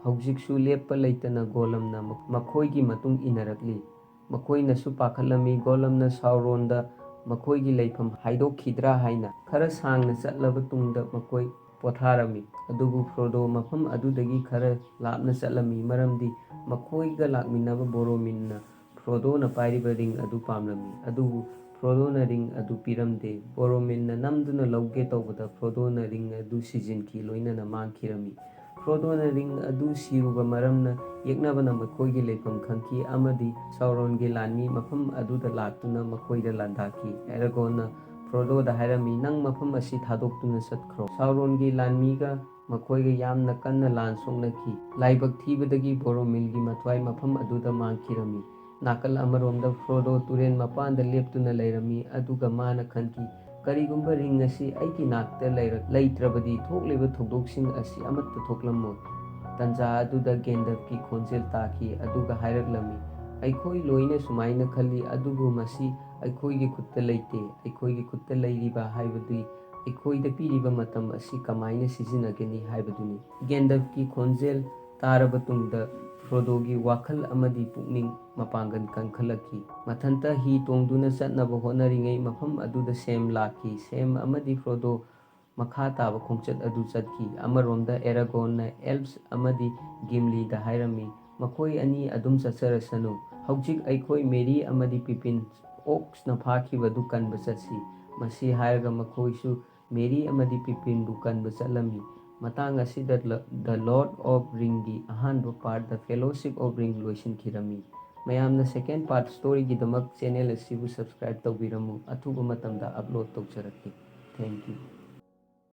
ꯍꯧꯖꯤꯛꯁꯨ ꯂꯦꯞꯄ ꯂꯩꯇꯅ ꯒꯣꯂꯝꯅ ꯃꯈꯣꯏꯒꯤ ꯃꯇꯨꯡ ꯏꯟꯅꯔꯛꯂꯤ꯫ ꯃꯈꯣꯏꯅꯁꯨ ꯄꯥꯈꯠꯂꯝꯃꯤ꯫ ꯒꯣꯂꯝꯅ ꯁꯥꯎꯔꯣꯟꯗ ꯃꯈꯣꯏꯒꯤ ꯂꯩꯐꯝ ꯍꯥꯏꯗꯣꯛꯈꯤꯗ꯭ꯔꯥ ꯍꯥꯏꯅ꯫ ꯈꯔ ꯁꯥꯡꯅ ꯆꯠꯂꯕ ꯇꯨꯡꯗ ꯃꯈꯣꯏ ꯄꯣꯊꯥꯔꯝꯃꯤ꯫ ꯑꯗꯨꯕꯨ ꯐ꯭ꯔꯣꯗꯣ ꯃꯐꯝ ꯑꯗꯨꯗꯒꯤ ꯈꯔ ꯂꯥꯞꯅ ꯆꯠꯂꯝꯃꯤ, ꯃꯔꯝꯗꯤ ꯃꯈꯣꯏꯒ ꯂꯥꯛꯃꯤꯟꯅꯕ ꯕꯣꯔꯣꯃꯤꯟꯅ ꯐ꯭ꯔꯣꯗꯣꯅ ꯄꯥꯏꯔꯤꯕ ꯔꯤꯡ ꯑꯗꯨ ꯄꯥꯝꯂꯝꯃꯤ꯫ ꯑꯗꯨꯕꯨ ꯐ꯭ꯔꯣꯗꯣꯅ ꯔꯤꯡ ꯑꯗꯨ ꯄꯤꯔꯝꯗꯦ꯫ ꯕꯣꯔꯣꯃꯤꯟꯅ ꯅꯝꯗꯨꯅ ꯂꯧꯒꯦ ꯇꯧꯕꯗ ꯐ꯭ꯔꯣꯗꯣꯅ ꯔꯤꯡ ꯑꯗꯨ ꯁꯤꯖꯤꯟꯈꯤ, ꯂꯣꯏꯅꯅ ꯃꯥꯡꯈꯤꯔꯝꯃꯤ꯫ ꯐ꯭ꯔꯣꯗꯣꯅ ꯔꯤꯡ ꯑꯗꯨ ꯁꯤꯔꯨꯕ ꯃꯔꯝꯅ ꯌꯦꯛꯅꯕꯅ ꯃꯈꯣꯏꯒꯤ ꯂꯩꯐꯝ ꯈꯪꯈꯤ ꯑꯃꯗꯤ ꯁꯥꯎꯔꯣꯟꯒꯤ ꯂꯥꯟꯃꯤ ꯃꯐꯝ ꯑꯗꯨꯗ ꯂꯥꯛꯇꯨꯅ ꯃꯈꯣꯏꯗ ꯂꯥꯟꯗꯥꯈꯤ꯫ ꯑꯦꯔꯥꯒꯣꯟꯅ ꯐ꯭ꯔꯣꯗꯣꯗ ꯍꯥꯏꯔꯝꯃꯤ, "ꯅꯪ ꯃꯐꯝ ꯑꯁꯤ ꯊꯥꯗꯣꯛꯇꯨꯅ ꯆꯠꯈ꯭ꯔꯣ꯫" ꯁꯥꯎꯔꯣꯟꯒꯤ ꯂꯥꯟꯃꯤꯒ ꯃꯈꯣꯏꯒ ꯌꯥꯝꯅ ꯀꯟꯅ ꯂꯥꯟ ꯁꯣꯛꯅꯈꯤ꯫ ꯂꯥꯏꯕꯛ ꯊꯤꯕꯗꯒꯤ ꯕꯣꯔꯣꯃꯤꯜꯒꯤ ꯃꯊ꯭ꯋꯥꯏ ꯃꯐꯝ ꯑꯗꯨꯗ ꯃꯥꯡꯈꯤꯔꯝꯃꯤ꯫ ꯅꯥꯀꯜ ꯑꯃꯔꯣꯝꯗ ꯐ꯭ꯔꯣꯗꯣ ꯇꯨꯔꯦꯜ ꯃꯄꯥꯟꯗ ꯂꯦꯞꯇꯨꯅ ꯂꯩꯔꯝꯃꯤ, ꯑꯗꯨꯒ ꯃꯥꯅ ꯈꯟꯈꯤ, "ꯀꯔꯤꯒꯨꯝꯕ ꯔꯤꯡ ꯑꯁꯤ ꯑꯩꯒꯤ ꯅꯥꯛꯇ ꯂꯩꯔ-, ꯂꯩꯇ꯭ꯔꯕꯗꯤ ꯊꯣꯛꯂꯤꯕ ꯊꯧꯗꯣꯛꯁꯤꯡ ꯑꯁꯤ ꯑꯃꯠꯇ ꯊꯣꯛꯂꯝꯃꯣꯏ꯫" ꯇꯟꯖꯥ ꯑꯗꯨꯗ ꯒꯦꯟꯗꯜꯐꯀꯤ ꯈꯣꯟꯖꯦꯜ ꯇꯥꯈꯤ, ꯑꯗꯨꯒ ꯍꯥꯏꯔꯛꯂꯝꯃꯤ, "ꯑꯩꯈꯣꯏ ꯂꯣꯏꯅ ꯁꯨꯃꯥꯏꯅ ꯈꯜꯂꯤ, ꯑꯗꯨꯕꯨ ꯃꯁꯤ ꯑꯩꯈꯣꯏꯒꯤ ꯈꯨꯠꯇ ꯂꯩꯇꯦ꯫ ꯑꯩꯈꯣꯏꯒꯤ ꯈꯨꯠꯇ ꯂꯩꯔꯤꯕ ꯍꯥꯏꯕꯗꯤ ꯑꯩꯈꯣꯏꯗ ꯄꯤꯔꯤꯕ ꯃꯇꯝ ꯑꯁꯤ ꯀꯃꯥꯏꯅ ꯁꯤꯖꯤꯟꯅꯒꯅꯤ ꯍꯥꯏꯕꯗꯨꯅꯤ꯫" ꯒꯦꯟꯗꯜꯐꯀꯤ ꯈꯣꯟꯖꯦꯜ ꯇꯥꯔꯕ ꯇꯨꯡꯗ ꯐ꯭ꯔꯣꯗꯣꯒꯤ ꯋꯥꯈꯜ ꯑꯃꯗꯤ ꯄꯨꯛꯅꯤꯡ ꯃꯄꯥꯡꯒꯜ ꯀꯟꯈꯠꯂꯛꯈꯤ꯫ ꯃꯊꯟꯇ ꯍꯤ ꯇꯣꯡꯗꯨꯅ ꯆꯠꯅꯕ ꯍꯣꯠꯅꯔꯤꯉꯩ ꯃꯐꯝ ꯑꯗꯨꯗ ꯁꯦꯝ ꯂꯥꯛꯈꯤ꯫ ꯁꯦꯝ ꯑꯃꯗꯤ ꯐ꯭ꯔꯣꯗꯣ ꯃꯈꯥ ꯇꯥꯕ ꯈꯣꯡꯆꯠ ꯑꯗꯨ ꯆꯠꯈꯤ꯫ ꯑꯃꯔꯣꯝꯗ ꯑꯦꯔꯥꯒꯣꯟꯅ ꯑꯦꯜꯞꯁ ꯑꯃꯗꯤ ꯒꯤꯝꯂꯤꯗ ꯍꯥꯏꯔꯝꯃꯤ, "ꯃꯈꯣꯏ ꯑꯅꯤ ꯑꯗꯨꯝ ꯆꯠꯆꯔꯁꯅꯨ꯫ ꯍꯧꯖꯤꯛ ꯑꯩꯈꯣꯏ ꯃꯦꯔꯤ ꯑꯃꯗꯤ ꯄꯤꯄꯤꯟ ꯑꯣꯛꯁꯅ ꯐꯥꯈꯤꯕꯗꯨ ꯀꯟꯕ ꯆꯠꯁꯤ꯫" ꯃꯁꯤ ꯍꯥꯏꯔꯒ ꯃꯈꯣꯏꯁꯨ ꯃꯦꯔꯤ ꯑꯃꯗꯤ ꯄꯤꯄꯤꯟꯕꯨ ꯀꯟꯕ ꯆꯠꯂꯝꯃꯤ꯫ ꯃꯇꯥꯡ ꯑꯁꯤꯗ ꯂ-, The Lord of Ringꯒꯤ ꯑꯍꯥꯟꯕ part, The Fellowship of Ring ꯂꯣꯏꯁꯤꯟꯈꯤꯔꯝꯃꯤ꯫ ꯃꯌꯥꯝꯅ second part storyꯒꯤꯗꯃꯛ channel ꯑꯁꯤꯕꯨ subscribe ꯇꯧꯕꯤꯔꯝꯃꯨ꯫ ꯑꯊꯨꯕ ꯃꯇꯝꯗ upload ꯇꯧꯖꯔꯛꯀꯦ꯫ Thank you꯫